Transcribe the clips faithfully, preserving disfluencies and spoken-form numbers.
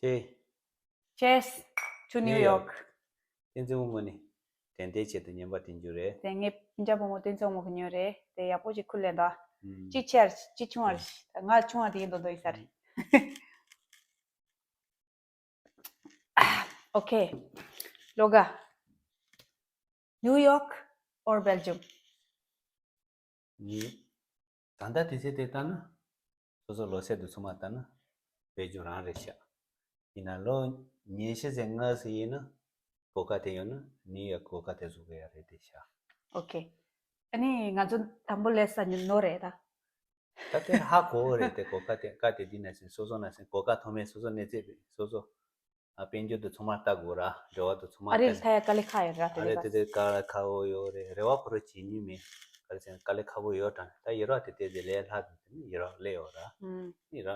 Cheers. Cheers to New York. བསྟན་འཛིན་བུ་མོ་ནི་དྲན་རྟེན་ཆེད་དུ་ཉན་པ་དེ་འཇུ་རེད། དེ་ངའི་སྤུན་ཀྱག་བུ་མོ་བསྟན་འཛིན་བུ་མོ་གི་ཉོས་རེད། དེ་ཡག་པོ་ཅིག་ཁུར་ལེན་ད། ཅི་ཆེར་ཅི་ཆུང་བར། ང་ཆུང་བ་དེ་ཡིན་དོ་དོ་ཡིན་ས་རེད། Okay. ལོ་ག New York or Belgium? ནི། ད་ལྟ་དུས་ཚོད་དེ་ལྟ་ན། སོ་སོ་ལོ་ཚད་དུ་ཚང་མ་ལྟ་ན། བེད་སྤྱོད་རང་རེད་ཤག་ཡིན་ན་ལོ་ཉི་ཤུ་ཙམ་སྔ་ཙམ་ཡིན་ན། གོ་སྐབས་དེ་ཡོད་ན་ནིའུ་ཡོག་གོ་སྐབས་དེ་བཟོ་གི་ཡ་རེད་དེ་ཤག Okay. ཨ་ནི་ང་ཚོ་དང་པོ་ལས་ས་ནི་ནོ་རེད་ད། ད་དེ་ཧ་གོ་བ་རེད་དེ་གོ་སྐབས་དེ་སྐབས་དེ་འདི་ན་སོ་སོ་ན་སོ་གོ་སྐབས་ཐོག་མའི་སོ་སོ་གནས་ཚད་སོ་སོ། ཨ་དཔལ་འབྱོར་དུ་ཚང་མ་ལྟ་དགོས་ར་འབྲེལ་བ་དུ་ཚང་མ་ཨ་རི་ལ་ཐ་ཡ་དཀའ་ལས་ཁག་ཡོད་ར་དེ་ཨ་རེད་དེ་དེ་དཀའ་ལས་ཁག་པོ་ཡོད་རེད། རེ་བ་ཁོ་རང་བྱེད་ཉུས་མེད། ག་རེ་ཟེར་ན་དཀའ་ལས་ཁག་པོ་ཡོད་དྲང་ད་ཡོད་ར་དེ་དེ་དེ་ལས་ལྷག་དུ་དེ་ནི་ཡོད་ར་ལས་ཡོད་ར་ཨུམ། ནི་ར་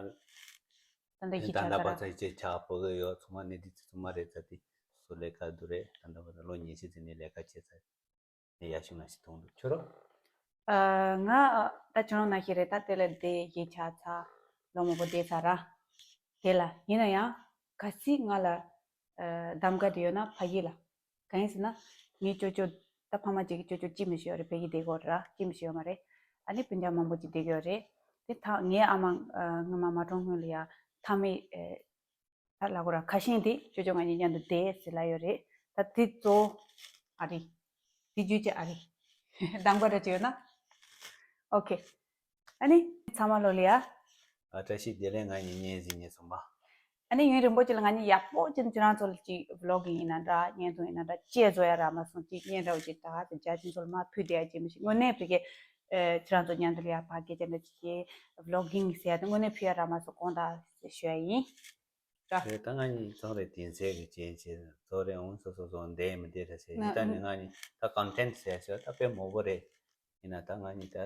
ད་འདི་ཡི་ད་ཆ་ད་ལྟ་ཚ་བ་ར་ཚ་ཡི་ཆེ་ཆ་ཕོ་གི་ཡོད་ཚང་མ་ནི་དེ་ཚོ་ཚང་མ་རེད་ཚ་དེ་སུ་ལས་ཀ་དུ་རེད། ད་ལྟ་བ་ད་ལོ་ཉི་ཤུ་ཙམ་ནས་ལས་ཀ་བྱེད་ཚ་ནི་ཡ་ཤུ་ན་ཞིག་མཐོང་འདུག་ཁྱོད་རོ། ཨ་ང་ད་ཁྱོད་རང་ན་ཤི་རེད་ད་དེ་ལ་དེ་ཡི་ཆ་ཚ་ལོ་མང་པོ་བསྡད་ཚ་ར། དེ་ལ་ཡིན་ན་ཡང་ག་སྲིད་ང་ལ་ཨ་གདམ་ག་དེ་ཡོད་ན་ཕ་གི་ལ། གང་ཡིན་ཟེར་ན་ངའི་ཅོ་ཅོ་ད་ཕ་མ་གཅིག་གི་ཅོ་ཅོ་ཅི་མི་ཤེས་ཡོད་རེད། ཕ་གི་བསྡད་ཀྱི་ཡོད་རེད་ར། ཅི་མི་ཤེས་ཡོད་མ་རེད། ཨ་ནི་སྤུན་ཀྱག་མང་པོ་ཅིག་བསྡད་ཀྱི་ཡོད་རེད། དེ་ད་ངའི་ཨ་མ་ཨ་སྔོན་མ་མ་གྲོངས་སྔོན་ལ་ཡ་ཐ་མའི་ཨེ་ད་ལ་གོ་ར་ཁ་ཤས་དེ་ཅོ་ཅོ་ང་གཉིས་མཉམ་དུ་བསྡད་ཟེར་ལ་ཡོད་རེད། ད་དེ་གཙོ་བོ་ཨ་རི། དེ་རྒྱུད་ཀྱི་ཨ་རི། གདམ་ག་འདྲ་ཅིག་ཡོད་ན། ཨོ་ཁེ། ཨ་ནི་ཚང་མ་ལོ་ལི་ཡ། ཨ་བཀྲ་ཤིས་བདེ་ལེགས། ང་གཉིས་བརྙན་གཟིགས་མཁན་ཚང་མ། ཨ་ནི་ཡུན་རིང་པོ་ཅིག་ལ་ང་གཉིས་ཡག་པོ་ཅིག་ཁྱེད་རང་ཚོ་ལ་ཅིག་བི་ལོག་གིང་ཡིན་ན་འདྲ་བརྙན་ཐུང་ཡིན་ན་འདྲ་ཅི་བཟོ་ཡ་རག་མ་སོང་། ཅིག་བརྙན་འདྲ་བོ་ཅིག་ད་ག་ཚོད་རྒྱ་ཆེན་ཚོ་ལ་མར་ཕུལ་བསྡད་ཡ་ཅིག་མི་ཤེས། དངོས་གནས་བི་གེ་ཁྱེད་རང་ཚོ་མཉམ་དུ་ལ་ཡ་ཕ་སྐད་ཆ་འདྲ་ཅིག་གི་བི་ལོག་གིང་ཟེར་ཡ་དེ་དངོས་གནས་ཕུལ་ཡ་རག་མ་སོང་། དགོངས་དག་ཞུ་ཡ་ཡིན། ར། རེད། ད་ང་གཉིས་ཚོང་རེད་དེང་སང་གི་ཅན་ཅན་ཚོ་རེད་འོང་སོ་སོ་སོ་འདས་མི་འདས་རེད་ཟེར་ན་ཡིན། ད་ནི་ང་གཉིས་ད་ཀོན་ཊེན་ཊི་ཟེར་ཞོ་ད་དཔེ་མོ་བོ་རེད། ཡིན་ན་ད་ང་གཉིས་ད་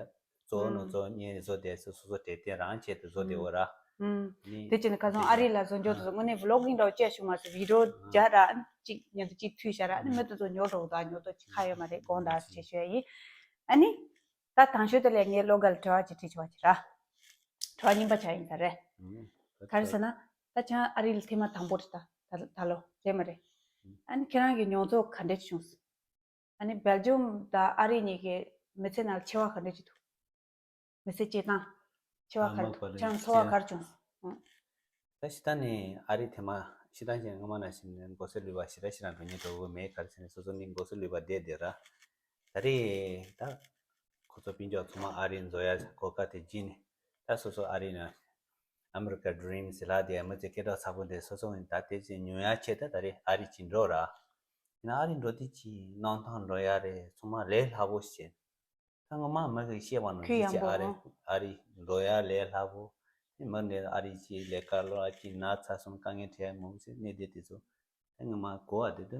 གཙོ་བོ་ནོ་ཨུམ། གཙོ་བོ་གཉེན་བཟོ་དེ་སོ་སོ་སོ་དྲེད་དེ་རང་ཆེད་དུ་བཟོ་དེ་ཨོ་ར། ཨུམ། ནི་དེ་ཅི་ནི་ཁ་སང་ཨ་རི་ལ་བཟོ་འཇོག་ཏུ་བཟོ་དངོས་གནས་བི་ལོག་གིང་འདྲ་བོ་བཅས་བྱུང་མ་སོང་། བི་ཌི་ཡོ་རྒྱག་ར་གཅིག་མཉམ་དུ་གཅིག་མཐུད་བྱ་ར་ནི་མི་དེ་ཚོ་ཉོ་འགྲོ་ད་ཉོ་ཏོ་ཅི་ཁ་ཡོད་མ་རེད། དགོངས་དག་ཞེས་ཞུ་ཡ་ཡིན། ཨ་ནི། ད་དང་ཤོས་དེ་ལས་ངའི་བློ་འགལ་དྲི་བ་ཅིག་དྲིས་ཆོག་ཅིག་ར། དྲི་བ་རྙིང་པ་ཆགས་ཡིན་ད་རེད། ཨུམ། ག་རེ་ཟེར་ན། ད་ཁྱེད་ཨ་རི་ལ་ཐེངས་མ་དང་པོ་རེད་ད། ད་ད་ལོ་རེད་མ་རེད། ཨུམ། ཨ་ནི་ཁྱེད་རང་གི་མྱོང་ཚོར་ག་འདྲས་བྱུང་སོང་། ཨ་ནི་སྦེལ་ཇམ་དང་ཨ་རི་གཉིས་ཀའི་མི་ཚེ་ནང་ལ་ཁྱད་པར་ག་འདྲས་ཅིག་འདུག་མི་ཚེ་སྐྱེལ་སྟངས་ཁྱད་པར་ག་རེ་འདུག་ཁྱེད་རང་ཚོར་བ་ག་རེ་བྱུང་སོང་། ཨུམ། ད་ཤི་ད་ནི་ཨ་རི་ཐེངས་མ་ཤི་ད་ཅན་སྔ་མ་ན་ཤི་ནས་གོ་སེ་ལུས་པ་ཤི་ད་ཤི་རང་འགྲོ་ཉེ་འགྲོ་གི་མེད། ག་རེ་ཟེར་ནས་སོ་སོ་ནི་གོ་སེ་ལུས་པ་བསྡད་བསྡད་ར། ད་རེས་ད་ཁོ་ཚོ་སྤུན་ཀྱག་ཚང་མ་ཨ་རི་འཛུལ་ཡ་གོ་སྐབས་དེ་བརྒྱུད་ནས་ད་སོ་སོ་ཨ་རི་ན་ཨ་མི་རི་ཀ་ཌི་རིམ་ཟེར་ལ་དེ་མི་ཚེ་སྐད་གྲགས་ཚ་པོ་དེ་སོ་སོ་ད་དེ་ཚེ་ཉོ་ཡ་ཆེད་ད་ད་རེས་ཨ་རི་ཅིག་འགྲོ་ར། ཡིན་ན་ཨ་རི་འགྲོ་དུས་ཅིག་གནམ་ཐང་འགྲོ་ཡ་རེད། ཚང་མ་ལས་སླ་པོ་ཞིག་བྱས། ད་ང་མ་མི་གི་བཤད་པ་ནང་གུ་བཞིན་ཡངས་ཅིག་པོ་ཨ་རི་ཨང་། ཨ་རི་འགྲོ་ཡ་ལས་སླ་པོ། དེ་མི་འདི་ཨ་རི་ཅིག་ལས་ཀ་ལོ་ཨ་ཅིག་ན་ཚ་སོང་དཀའ་ངལ་འཕྲད་ཡ་མང་ཟེར་གནས་བསྡད་དེ་ཚོ། ཨེ་ང་མ་གོ་བ་དེ་དུ་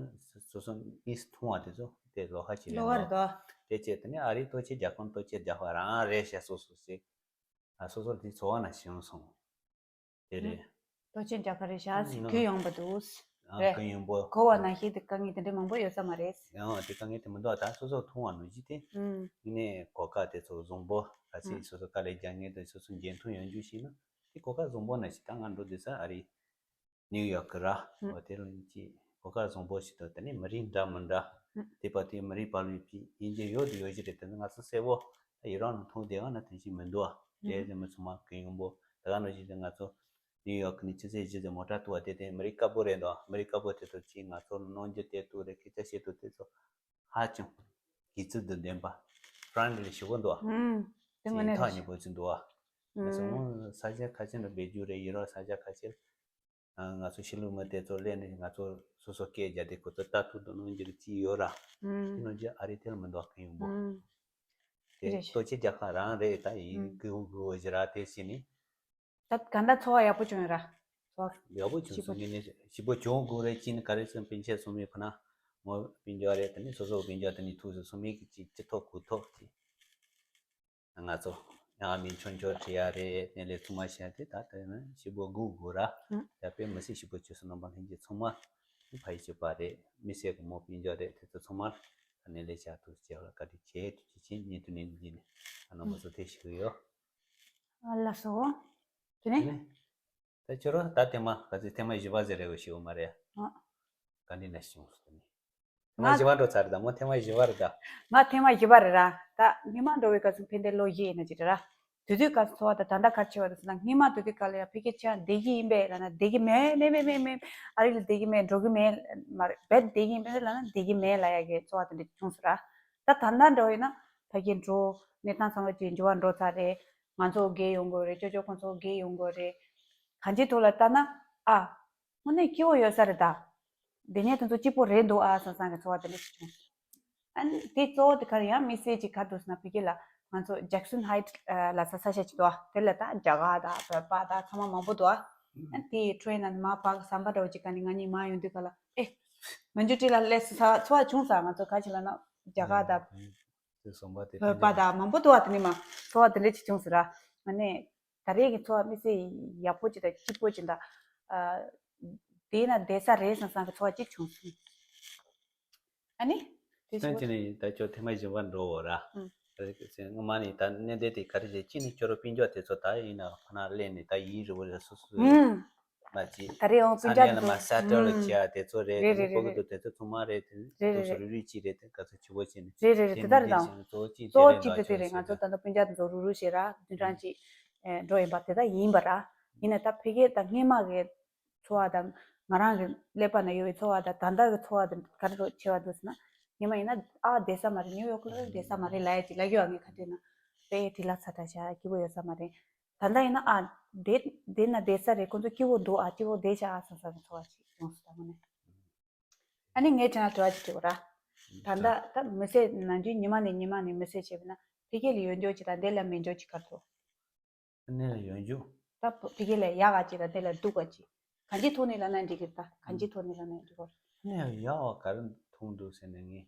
སོ་སོ་གཉིས་སུ་མཐོང་བ་དེ་ཚོ་དེ་ལོ་ཧ་ཅི་རེད་ལོ་བ་རེད་དོ། དེ་བྱས་དེ་ནས་ཨ་རིའི་ལྟོ་ཆས་རྒྱག་གོང་ལྟོ་ཆས་རྒྱག་པ་རང་རེད་ཤག་སོ་སོ་ཟེར། ཨ་སོ་སོ་དེ་ཚོ་བ་ན་བྱུང་སོང་། དེ་རེད། ལྟོ་ཆས་རྒྱག་ག་རེད་ཤག་ཟེར་གུ་ཡངས་པ་འདུག་ཨ་རེད། གུ་ཡངས་པོ། གོ་བ་ན་ཤེས་དེ་དཀའ་ངལ་དེ་འདྲ་མང་པོ་ཡོད་ས་མ་རེད། ཡང་དེ་དཀའ་ངལ་དེ་མི་འདུག་ད་སོ་སོ་མཐོང་བ་ནང་བཞིན་དེ། ཨུམ། ངས་གོ་སྐབས་དེ་ཚོ་བཟང་པོ་ག་ཚད་ཨུམ། སོ་སོ་དཀའ་ལས་རྒྱག་མཁན་དེ་སོ་སོ་འཇོན་ཐང་ཡོང་རྒྱུ་ཞིག་ན་དེ་གོ་སྐབས་བཟང་པོ་ན་ཞིག་ད་ང་འགྲོ་བསྡད་ས་ཨ་རི། ནིའུ་ཡོག་གི་ར། ཧུམ། འོ་དེ་རུ་ཅིག་གོ་སྐབས་བཟང་པོ་ཞིག་འདུག་དེ་ནས་མི་རིགས་འདྲ་མི་འདྲ། ཧུམ། དེ་པ་དེ་མི་རིགས་བར་ལ་ཡིན་གྱི་ཡོད་དུ་ཡོད་ཀྱི་རེད། དེ་ནི་ང་ཚོ་གསལ་པོ་ད་ཡི་རང་ནང་མཐོང་བསྡད་པ་ན་དོན་ཅིག་མི་འདུག་ཨ། ཧུམ། དེ་དེ་མི་ཚང་མ་གུ་ཡངས་པོ་ད་ག་ནང་བཞིན་དེ་ང་ཚོ་ནིའུ་ཡོག་གི་ནས་ཆུ་ཚོད་བཞི་ཙམ་མོ་ཊ་འཐུ་བ་དེ་དེ་མི་རིགས་དཀར་པོ་རེད་འདུག་མི་རིགས་དཀར་པོ་དེ་ཚོ་ཅིག་ང་ཚོ་ལ་གནོང་འགྱོད་བསྟེར་དུ་རེད། སྐད་ཆ་བཤད་དུ་དེ་ཚོ་ཧ་ཅང་དགེ་ཚུལ་དང་ལྡན་པ་ཕྲེན་ཌི་ལི་ཞེ་པོ་འདུག་ཨ། ཧུམ། དེ་དངོས་གནས་ཐག་རེད། ཉེ་པོ་ཅིག་འདུག་ཨ། ང་ཚོ་ཧུམ། ས་ཆ་ཁ་ཤས་ལ་སྦས་རྒྱུ་རེད། ཡི་རོ་ས་ཆ་ཁ་ཤས། ང་ཚོ་ཕྱི་ལུགས་མི་དེ་ཚོ་སླེབས་ནས་ང་ཚོ་སོ་སོ་སྐད་རྒྱག་དེ་ཁོ་ཚོ་ལྟ་ཐུབ་ཏུ་གནང་རྒྱུ་ཅི་ཡོད་ར། ཨུམ། དེ་ནང་རྒྱུ་ཨ་རི་དེར་མི་འདུག་གི་ཡོང་པོ། ཨུམ། དེ་རེད། ལྟོ་ཆས་རྒྱག་ཁ་རང་རེད་ད་ཡིན། ཨུམ། གུ་གུ་བོ་ཞི་ར་དེ་ཕྱིན་ནས། ད་ག་འདྲ་ཚོར་བ་ཡག་པོ་བྱུང་ཡོད་ར། ཚོར་ཡག་པོ་བྱུང་སོང་། ངས་ནི་ཞིབ་པོ་བྱུང་དགོས་རེད་ཅི་ནི་ག་རེ་ཟེར་སྤུན་མཆེད་ཚོ་མི་ཁོ་ན་མོ་སྤུན་ཀྱག་རེད། དེ་ནི་སོ་སོ་སྤུན་ཀྱག་དེ་ནི་ཐུགས་སུ་སོ་མི་གི་ཅི་ཅི་ཐོག་གུ་ཐོག་ཅི། ང་ཚོ་ཡང་མི་ཆུང་ཆུང་བྲིས་ཡ་རེད། དེ་ལས་ཚང་མ་བཤད་དེ་ད་ལྟ་ན་ཞིབ་པོ་སྒུག་དགོས་ར། ཨང་། ད་དཔེ་མི་སྲིད་ཞིབ་པོ་བྱས་སོང་། རྣམ་པ་ལྷན་རྒྱས་ཚང་མ་ཕ་ཡི་བྱེད་པ་རེད། མི་སེར་གི་མོ་སྤུན་ཀྱག་རེད། དེ་ཚོ་ཚང་མ་ད་ནས་ལས་བྱ་ཐུབ་བྱས་ལ་བཀའ་དྲིན་ཆེ་ཐུགས་རྗེ་ཆེ། བརྙན་ཐུང་ནས་འདི་ནས་ཨ་ནང་མ་སོ་ཐེ་ཞིག་ཡོད། ཨ་ལ་སོ། དེ་ནས། དེ་ནས། ད་ཁྱོད་རང་ད་ཐེངས་མ་ག་ཚོད་ཐེངས་མ་བཞི་པ་ཟེར་རེ་བ་ཞིག་ཡོད་མ་རེད། ཨ། ག་འདྲ་ན་བྱུང་སོང་ནི། ཐེངས་མ་ང་བཞི་པ་འགྲོ་ཚར་རེད་ད་མོ། ཐེངས་མ་བཞི་པ་རེད་ད། ང་ཐེངས་མ་བཞི་པ་རེད་ར། ད་སྔོན་མ་འགྲོ་བའི་སྐབས་སུ་ཕན་བདེ་ལོ་བཞི་ཡིན་ན་ཅི་རེད་ར། དུས་དུས་སྐབས་སུ་ཚོར་བ་དང་ད་ལྟ་ག་རེ་བྱེད་པ་དང་ཟེར་ན། སྔོན་མ་དུས་དུས་སྐབས་ལ་ཡང་ཕ་གི་ཁྱེད་བསྡད་ཀྱི་ཡིན་པས་ལབ་ན་བསྡད་ཀྱི་མེད། མེད་མེད་མེད་མེད། ཨ་རི་ལ་བསྡད་ཀྱི་མེད། འགྲོ་གི་མེད་མ་རེད། རྦད་བསྡད་ཀྱི་ཡིན་པས་ལབ་ན་བསྡད་ཀྱི་མེད་ལབ་ཡ་གི་ཚོར་བ་དེ་འདྲ་བྱུང་སོང་ར། ད་ད་ལྟ་འགྲོ་ཡིན་ན་ཕ་གི་འགྲོ་གནས་སྟངས་ཚང་མ་ཅིག་འགྱུར་བ་འགྲོ་ཚར་རེད། ང་ཚོ་རྒས་ཡོང་གི་རེད། ཅོ་ཅོ་ཁོང་ཚོ་རྒས་ཡོང་གི་རེད། གང་ཅིའི་ཐོག་ལ་ལྟ་ན་ཨ། དངོས་གནས་སྐྱིད་པོ་ཡོད་ས་རེད་ད། འདི་ནས་དེ་ཚོ་སྐྱིད་པོ་རེད་འདུག་ཨ་བསམ་བསམ་གི་ཚོར་བ་དེ་འདྲ་ཞིག་བྱུང་། ཨ་ནི་དེ་གཙོ་བོ་དེ་ག་རེ་ཡང་དམིགས་བསལ་ཅིག་ག་རེ་འདུག་ཟེར་ན། ཕ་གི་ལ་ང་ཚོ་ཇེག་སོན་ཧའིཊ་ལབ་ས་ས་ཆ་ཅིག་འདུག་ཨ། དེ་ལ་ད་རྒྱ་གར་དང་བོད་པ་དང་ཚང་མ་མང་པོ་འདུག་ཨ། ཨ་ནི་དེའི་ཊེ་རེན་ནང་མར་ཕར་ཟམ་པ་འདྲ་བོ་ཅིག་ག་ནས་ང་གཉིས་མར་ཡོང་དུས་ག་ལ་ཨེ། མ་འཇུ་ཊི་ལ་སླེབས་ས་ཚོར་བ་བྱུང་ས། ང་ཚོ་ག་ཅིག་ལབ་ན་རྒྱ་གར་དང་། དེ་གསུམ་པ་དེ་བོད་པ་དང་མང་པོ་འདུག་ཨ། དེ་ནས་མར་ཚོར་བ་དེ་འདྲ་ཅིག་བྱུང་ཟེར་ར། ཨ་ནི། ད་རེས་ཀྱི་ཚོར་བ་དམིགས་བསལ་ཡག་པོ་ཅིག་དང་སྐྱིད་པོ་ཅིག་དང་། ཨ། དེ་ན་བསྡད་ས་རེད་བསམ་བསམ་གྱི་ཚོར་བ་ཅིག་བྱུང་སོང་། ཨ་ནི། དེ་སོང་ཙང་ནི་ད་ཁྱོད་ཐེངས་མ་བཞི་པ་འགྲོ་འོ་ར། ཨང་། སྔོན་མ་ནས་ད་གནད་དོན་དེ་ག་རེ་རེད། གཅིག་ནི་ཁྱོད་རང་སྤུན་ཀྱག་དེ་ཚོ་ད་ཡིན་ན་ཁོ་ན་སླེབས་ནས་ད་ཡིན་རེད་བོ་རེད། སོ་སོ། ཨང་། ང་ཅི། ད་རེས་འོང་སྤུན་ཀྱག་དེ་ཚོ་ས་གནས་ལ་མར་སེ་ཊལ་ལ་བྱས་ཡ་དེ་ཚོ་རེད། རེད་རེད། ཕྲུ་གུ་དེ་ཚོ་ཚང་མ་རེད། དེ་རེད་དེ་ཚོ་རེད། རུ་རུ་གཅིག་རེད། དེ་ག་ཚོད་ཆེ་བོ་བྱས་ནས། རེད་རེད་རེད། དེ་ལྟར་དང་། གཙོ་བོ་གཅིག་གཙོ་བོ་གཅིག་དེ་དེ་རེད། ང་ཚོ་ད་ལྟ་སྤུན་ཀྱག་དེ་ཚོ་རུ་རུ་བྱས་ར་དུས་གྲངས་གཅིག་འགྲོ་ཡིན་པ་དེ་ད་ཡིན་པ་ར། ཡིན་ན་ད་ཕ་གི་ད་སྔོན་མ་གི་ཚོར་བ་དང་། ང་རང་གི་ཀླད་པ་ན་ཡོད་པའི་ཚོར་བ་དང་ད་ལྟ་གི་ཚོར་བ་དང་ག་རེ་རོ་ཆེ་བ་འདུག་ཟེར་ན། སྔོན་མ་ཡིན་ན་ཨ་བསྡད་ས་མ་རེད། ནིའུ་ཡོག་ལ་བསྡད་ས་མ་རེད་ལབ་ཡ་ཅིག་ལབ་ཡོད། ངས་ག་དུས་ན་དཔེ་དྲི་ལ་ཚ་དྲག་བྱ་སྐྱིད་པོ་ཡོད་ས་མ་རེད། ད་ལྟ་ཡིན་ན་ཨ་བསྡད་བསྡད་ན་བསྡད་ས་རེད། ཁོང་ཚོ་སྐྱིད་པོ་འདུག་ཨ། སྐྱིད་པོ་བསྡད་བྱ་ཨ་བསམ་བསམ་གི་ཚོར་བ་ཅིག་ཡོང་སོང་ད་དངོས་གནས། ཨ་ནི་ངས་དྲན་ན་དྲི་བ་ཅིག་དྲི་བ་ར། ད་ལྟ་ད་མི་ཚེ་ནམ་རྒྱུན་ཉི་མ་ནས་ཉི་མ་ནས་མི་ཚེ་བྱས་པ་ན་ཕ་གི་ལ་ཡོད་འཇོག་ཅིག་དང་འདི་ལ་མེད་འཇོག་ཅིག་ག་རེ་འདུག་གནས་ལ་ཡོད་འཇོག་ད་ཕ་གི་ལ་ཡག་ག་ཅིག་དང་འདི་ལ་སྡུག་ག་ཅིག་གང་ཅིའི་ཐོག་ནས་ལབ་ན་འགྲིག་གི་རེད་ད། གང་ཅིའི་ཐོག་ནས་ལབ་ན་འགྲིག་གི་རེད། གནས་ལ་ཡག་པ་ག་རེ་མཐོང་འདུག་ཟེར་ན། ངས་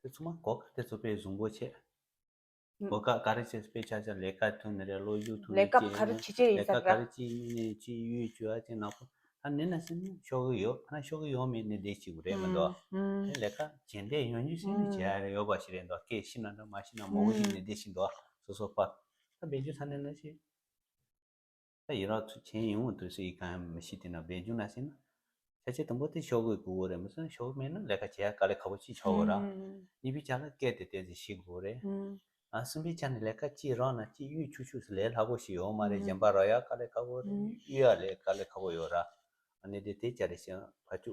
དེ་ཚང་མ་གོ་སྐབས་དེ་ཚོ་དཔེ་བཟང་པོ་བྱས། ཨུ། གོ་སྐབས་ག་རེ་བྱས། དཔེ་ཆ་ཆ་ལས་ཀ་ཐོན་ནི་རེད། སློབ་སྦྱོང་ཐོན་ནི་ལས་ཀ་ག་རེ་བྱེད་ཀྱི་ཡིན་ལས་ཀ་ས་ག་ར། རེ་བྱེད་ནི་ཅི་ཡོད་བྱོས་ཨ་ཅེ་ནག་པོ། ད་ནི་ན་སེམས་ཤོག་གི་ཡོད། ཕ་ན་ཤོག་གི་ཡོད་མེད་ནི་བསྡད་ཅིག་རེད་མི་འདུག་ཨུ། ཨུ། ལས་ཀ་བྱེད་འདོད་ཡོད་རྒྱུ་ཞིག་ནི་བྱེད་ཡ་རེ་ཡོད་པ་ཞིག་རེད་འདུག་སྐད་ཤི་ན་འདྲ་མ་ཤི་ན་མང་པོ་ཞིག་ནི་བསྡད་ཅིག་འདུག་སོ་སོ་པ། ད་བེད་སྤྱོད་ས་ནས་ན་ཞིག་ད་ཡིན་རོགས་ཚུལ་ཆེན་ཡོང་དུས་སུ་ཡི་གང་མི་ཤེས། དེ་ན་བེད་སྤྱོད་ན་ཟེར་ན། ཆ་ཆེ་དང་པོ་དེ་ཤོག་གུ་དགོས་རེད། མི་སོང་ཤོག་གུ་མེད་ན་ལས་ཀ་བྱེད་ཡ་དཀའ་ལས་ཁག་པོ་ཅིག་ཆགས་ཡོད་ར། ཨུམ། གཉིས་པའི་ཆ་ལ་སྐད་དེ་ཏོག་ཙམ་ཤེས་དགོས་རེད། ཨུམ། ཨ་གསུམ་པའི་ཆ་ནས་ལས་ཀ་ཅིག་རག་ན་ཅིག་གཡུག་ཆུག་ཆུག་སུ་ལས་སླ་པོ་ཞིག་ཡོད་མ་རེད། ཨུམ། གཞན་པ་རག་ཡ་དཀའ་ལས་ཁག་པོ་རེད། ཨུམ། གཡུག་ཡ་ལས་དཀའ་ལས་ཁག་པོ་ཡོད་ར། ཨ་ནི་དེ་དེ་ཅ་རེ་ཞིག་ཕ་ཅུ་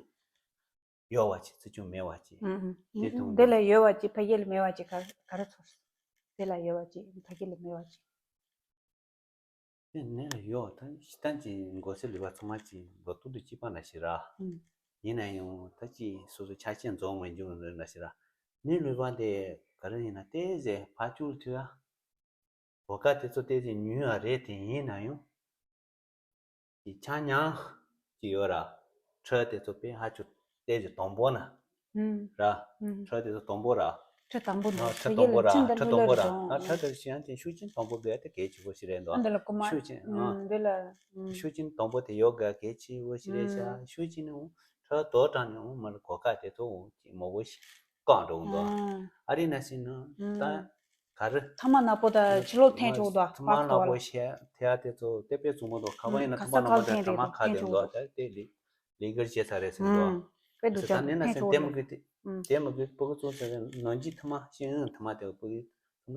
ཡོད་པ་ཅིག་ཚུལ་ཆུང་མེད་པ་ཅིག་ཨུམ། དེ་ཨུམ། དུང་དེ་ལ་ཡོད་པ་ཅིག་ཕ་གི་ལ་མེད་པ་ཅིག་ག་ག་རེ་ཚོར། དེ་ལ་ཡོད་པ་ཅིག་ཕ་གི་ལ་མེད་པ་ཅིག་དེ་ནས་ཡོད་ད་ཤི་ཐན་གྱི་མགོ་སེར་ལུས་པ་ཚང་མ་གྱི་མགོ་ཏུ་ཏུ་སྐྱིད་པ་འདྲ་ཞིག་ར། ཨུམ། ཡིན་ན་ཡང་ད་ཅི་སོ་སོ་ཆ་རྐྱེན་འཛོམས་མི་འཇུག་འདྲ་ཞིག་ར། ནི་ལུས་པ་དེ་ག་རེ་ཡིན་ན་ཏོག་ཙམ་ཕར་བཅུག་ཐུབ་ཡ། གོ་སྐབས་དེ་ཚོ་ཏོག་ཙམ་ཉུང་ཡ་རེད། དེ་ཡིན་ན་ཡང་། དེ་ཆ་མཉམ་གྱི་ཡོད་ར། ཁྲོད་དེ་ཚོ་དཔེ་ཧ་ཅུ་ཏོག་ཙམ་དང་པོ་ན། ཨུམ། ར། ཨུམ། ཁྲོད་དེ་ཚོ་དང་པོ་ར། ཁྲོད་དང་པོ་ཨ། འདུག་ཁྲོད་དང་པོ་ར། ཁྲོད་དང་པོ་ར། ཨ་ཁྲོད་དེ་ཤི་ཡང་དེ་ཤུགས་རྐྱེན་དང་པོ་དགོས་ཏེ་གལ་ཆེ་པོ་ཞིག་རེད་འདུག་འདི་ལ་ཀུ་མ། ཤུགས་རྐྱེན་ཨ། ཨུམ། འདི་ལ། ཨུམ། ཤུགས་རྐྱེན་དང་པོ་དེ་ཡོད་དགོས་གལ་ཆེ་པོ་ཞིག་རེད་ཤག་ཨུམ། ཤུགས་རྐྱེན་ནི་ཁྲོད་དོ་དྲངས་ནས་འོང་མ་རེད། གོ་སྐབས་དེ་ཚོ་འོང་ཅིག་མང་པོ་ཞིག་བཀག་འགྲོ་གི་འདུག་ཨ། ཨ་རི་ན་སྲིད་ན་ད། ཨུམ། ག་རེ། ཐ་མག་ནག་པོ་དང་ཕྱི་ལོགས་འཐེན་ཆོག་འདུག་ཐ་མག་ནག་པོ་བཤད་ཐེ་ཡ་དེ་ཚོ་དེ་དཔེ་བཙུན་མོ་འདུག་ཁ་པར་ཡིན་ན་ཐ་མག་ནག་པོ་དང་ཐ་མག་ཁ་དེ་འདུག་ད་དེ་ལི་ལི་གར་བྱས་ཚར་རེད་ཟེར་འདུག་ཨུམ། དཔེ་འདུག་ད་ནི་ན་སེམས་དེ་མི་དགོས་དེ། ཨུམ། དེ་མི་དགོས་སྤུ་གུ་ཚོ་ཟེར་ནང་གི་ཐ་མག་ཤེས་ཡོན་ཐ་མག་དེ་སྤུ་གུ་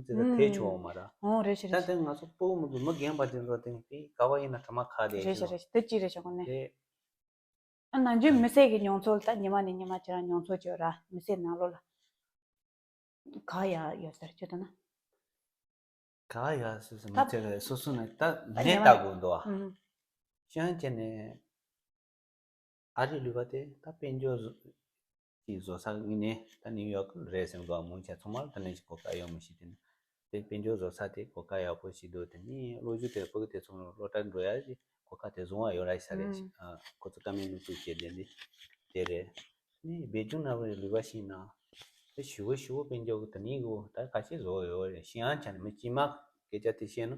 ཚོ་ཚོ་ཐེ་ཆོག་མ་ར། ཨོ་རེད་ཤག་ད་རེད་ཤག་དེ་ང་ཚོ་སྤུ་གུ་མི་དགོས་མི་རྒན་པ་དེ་ཚོ་དེ་དཔེ་ཁ་པར་ཡིན་ན་ཐ་མག་ཁ་དེ་རེད་ཤག་ཟེར་རེད་ཤག་དེ་གཅིག་རེད་ཤག་གོ་ནས། རེད། ཨ་ནང་ཆོས་མི་སེར་གྱི་མྱོང་ཚོར་ད་ཉི་མ་ནས་ཉི་མ་ཁྱེད་རང་མྱོང་ཚོར་བྱོས་ར་མི་སེར་ནང་ལོགས་ལ། ག་ཡ་ཡོད་ཟེར་ཁྱོད་ལྟ་ན། ག་ཡ་སོ་སོ་མི་ཚེ་རེད་སོ་སོ་ནས་ད་ད་ནས་ཉི་མ་ལྟ་དགོས་འདུག་ཨ། ཨུ། ཤང་ཅན་ནས་ཨ་རི་ལུས་པ་དེ་ད་དཔལ་འབྱོར་བཟོ་ཅིག་བཟོ་ས་ངི་ནས་ད་ནིའུ་ཡོག་རེད་ཟེར་འདུག་ཨ། མོང་ཆ་ཚང་མ་ལ་ད་ནས་ཅིག་གོ་སྐབས་ཡོད་མི་ཤེས་དེ་ནས། དེ་དཔལ་འབྱོར་བཟོ་ས་དེ་གོ་སྐབས་ཡག་པོ་ཞིག་འདུག་དེ་ནི་སློབ་སྦྱོང་དེ་ཕྲུ་གུ་དེ་ཚོ་སློབ་གྲྭར་འགྲོ་ཡ་གི་གོ་སྐབས་དེ་བཟང་བ་ཡོད་ར་ཤ་རེད། ཨ་ཁོ་ཚོ་བཀའ་མོལ་གནང་ཐུབ་བྱས་དེ་འདི་དེ་རེད། ནི་བེད་སྤྱོད་ནང་བའི་ལུས་པ་ཤིང་ན་དེ་ཞུ་བ་ཞུ་བ་དཔལ་འབྱོར་གི་དེ་ནི་གི་ད་ག་ཅི་བཟོ་ཡོད་རེད། ཤིང་ཨང་ཆ་ནི་མི་སྐྱིད་མ་སྐད་ཆ་དེ་བཤད་ན་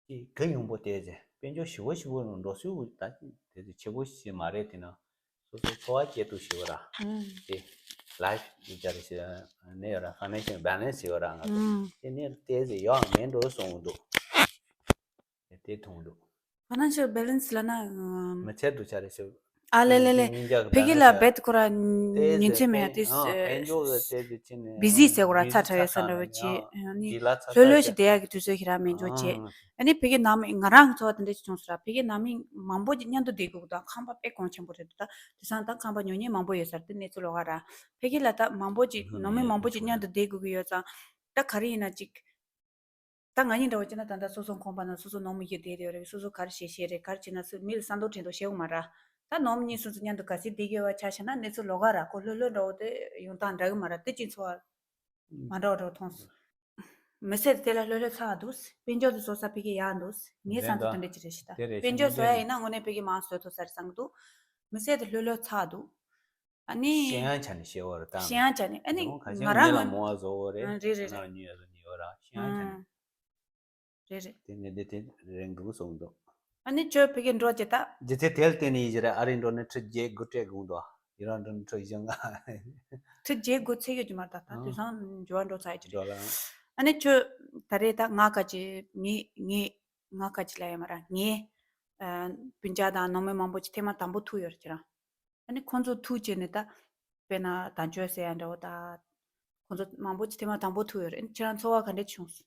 ཅི་གི་ཡོང་པོ་དེ་ཟེར་དཔལ་འབྱོར་ཞུ་བ་ཞུ་བ་རུ་འགྲོ་སྲོལ་ད་དེ་ཚོ་ཆེ་པོ་ཞིག་མ་རེད། དེ་ན། སོ་སོའི་འཚོ་བ་སྐྱེལ་ཐུབ་ཞེས་པ་ར། ཨུམ། དེ་ལའིཕ་ཡིག་ཆ་རེ་ཞིག་ནས་ཡོད་ར། ཕ་ནན་ཤལ་བེ་ལན་སི་ཡོད་ར་ང་ཚོ། ཨུམ། དེ་ནས་ཏོག་ཙམ་ཡག་མེད་འགྲོ་སོང་འདུག་དེ་མཐོང་འདུག financial balance ལབ་ན་ཨམ། མི་ཚད་དུ་ཆ་རེ་ཞིག་ཨ་ལེ་ལེ་ལེ། ཕ་གི་ལ་བེད་ཁོ་ར་ཉིན་མཚན་མེད་དུས་ཨ་ཕན་ཇོ་གི་དེ་དུ་ཅི་ནས་བི་ཟི་ཟེར་གོ་ར་ཚ་ཁྲ་ཡོད་ས་འདྲ་བོ་ཅི་ནི་ལྷོད་ལྷོད་ཞིག་བསྡད་ཡག་གི་དུས་ཚོད་ཞིག་ར་མེད་འཇོག་བྱས། ཨ་ནི་ཕ་གི་ནང་མི་ང་རང་གི་འཚོ་བ་དེ་འདྲ་ཞིག་བྱུང་སོང་ར། ཕ་གི་ནང་མི་མང་པོ་ཅིག་མཉམ་དུ་བསྡད་དགོས་ཀྱི་འདུག་ཁང་པ་དཔེ་གོང་ཆེན་པོ་རེད་འདུག་ད་དེང་སང་ད་ཁང་པ་ཉོ་མཁན་མང་པོ་ཡོད་ས་རེད། དེ་གནས་ཚུལ་ལོགས་ཀ་ར། ཕ་གི་ལ་ད་མང་པོ་ཅིག་ནང་མི་མང་པོ་ཅིག་མཉམ་དུ་བསྡད་དགོས་ཀྱི་ཡོད་ཙང་། ད་ག་རེ་ཡིན་ན་ཅིག་ད་ང་གཉིས་འདྲ་བོ་བྱས་ན་ད་ལྟ་སོ་སོ་ཁང་པ་ནང་སོ་སོ་ནང་མི་ཞིག་བསྡད་དེ་ཡོད་རེད། སོ་སོ་ག་རེ་བྱེད་བྱེད་རེད། ག་རེ་བྱེད་ན་སུ་མི་ལ་ས་མདོག་དྲན་མདོག་བྱེད་དགོས་མ་ར། ད་ནང་མི་གཉིས་སོ་སོ་མཉམ་དུ་ག་ཚོད་བསྡད་ཀྱི་ཡོད་པ་ཆ་བཞག་ན་གནས་ཚུལ་ལོགས་ཀ་ར་ཁོ་ལྷོད་ལྷོད་འདྲ་བོ་དེ་ཡོང་སྟངས་འདྲ་གི་མ་ར། དེ་གཅིག་འཚོ་བ་མ་འདྲ་བ་འདྲ་བོ་མཐོང་སོང་། མི་ཚེ་དེ་ལ་ལྷོད་ལྷོད་ཚར་འདུག་དཔལ་འབྱོར་དེ་བཟོ་ས་ཕ་གི་ཡག་འདུག་ངའི་བསམ་ཚུལ་དེ་འདྲ་ཅིག་རེད་ཤི་ད། དཔལ་འབྱོར་བཟོ་ཡ་ཡིན་ན་དངོས་གནས་ཕ་གི་མང་བཟོ་ཐུབ་ས་རེད་བསམ་གི་འདུག་མི་ཚེ་དེ་ལྷོད་ལྷོད་ཚར་འདུག་ཨ་ནི། ཤེས་ཡང་ཆ་ནས་ཤེས་བོ་རེད་ད། ཤེས་ཡང་ཆ་ནས་ཨ་ནི་ང་རང་ལ་མོ་བ་བཟོ་བོ་རེད། རེད་རེད་རེད། ང་ལ་ཉོས་ཡ་བཟོ་ཉོས་ཡོད་ར། ཤེས་ཡང་ཆ་ནས། རེད་རེད། དེ་ནས་དེ་དེ་རེད་འདུག་གསུངས་འདུག་ཨ་ནི་ཁྱོད་ཕ་གི་འགྲོ་རྒྱུ་ད། རྒྱུ་མཚན་དེ་ལ་བརྟེན་ནས་ཡིན་གྱི་རེད། ཨ་རི་འགྲོ་ནས་ཁྲི་བརྒྱད་དགུ་སྤྲད་དགོས་འདུག་ཡི་རང་འགྲོ་ནས་ཁྲི་བཞི་ལྔ། ཁྲི་བརྒྱད་དགུ་ཚད་ཡོད་ཀྱི་མ་རེད་ད། ད་དེང་སང་འགྱུར་བ་འགྲོ་ཚར་ཡོད་ཀྱི་རེད། འགྲོ་ལ། ཨ་ནི་ཁྱོད་ད་རེས་ད་ང་ག་ཅི་ངས་ངས་ང་ག་ཅི་ལ་ཡ་མ་ར་ངས་སྤུན་ཀྱག་དང་ནང་མི་མང་པོ་ཅིག་ཐེངས་མ་དང་པོ་ཐུག་ཡོད་རེད་ཁྱེད་རང་། ཨ་ནི་ཁོང་ཚོ་ཐུག་བྱས་ནས་ད། དཔེར་ན་དང་ཆོས་ཟེར་ཡ་འདྲ་བོ་ད། ཁོང་ཚོ་མང་པོ་ཅིག་ཐེངས་མ་དང་པོ་ཐུག་ཡོད་རེད། ཁྱེད་རང་ཚོར་བ་ག་འདྲ་བྱུང་སོང་།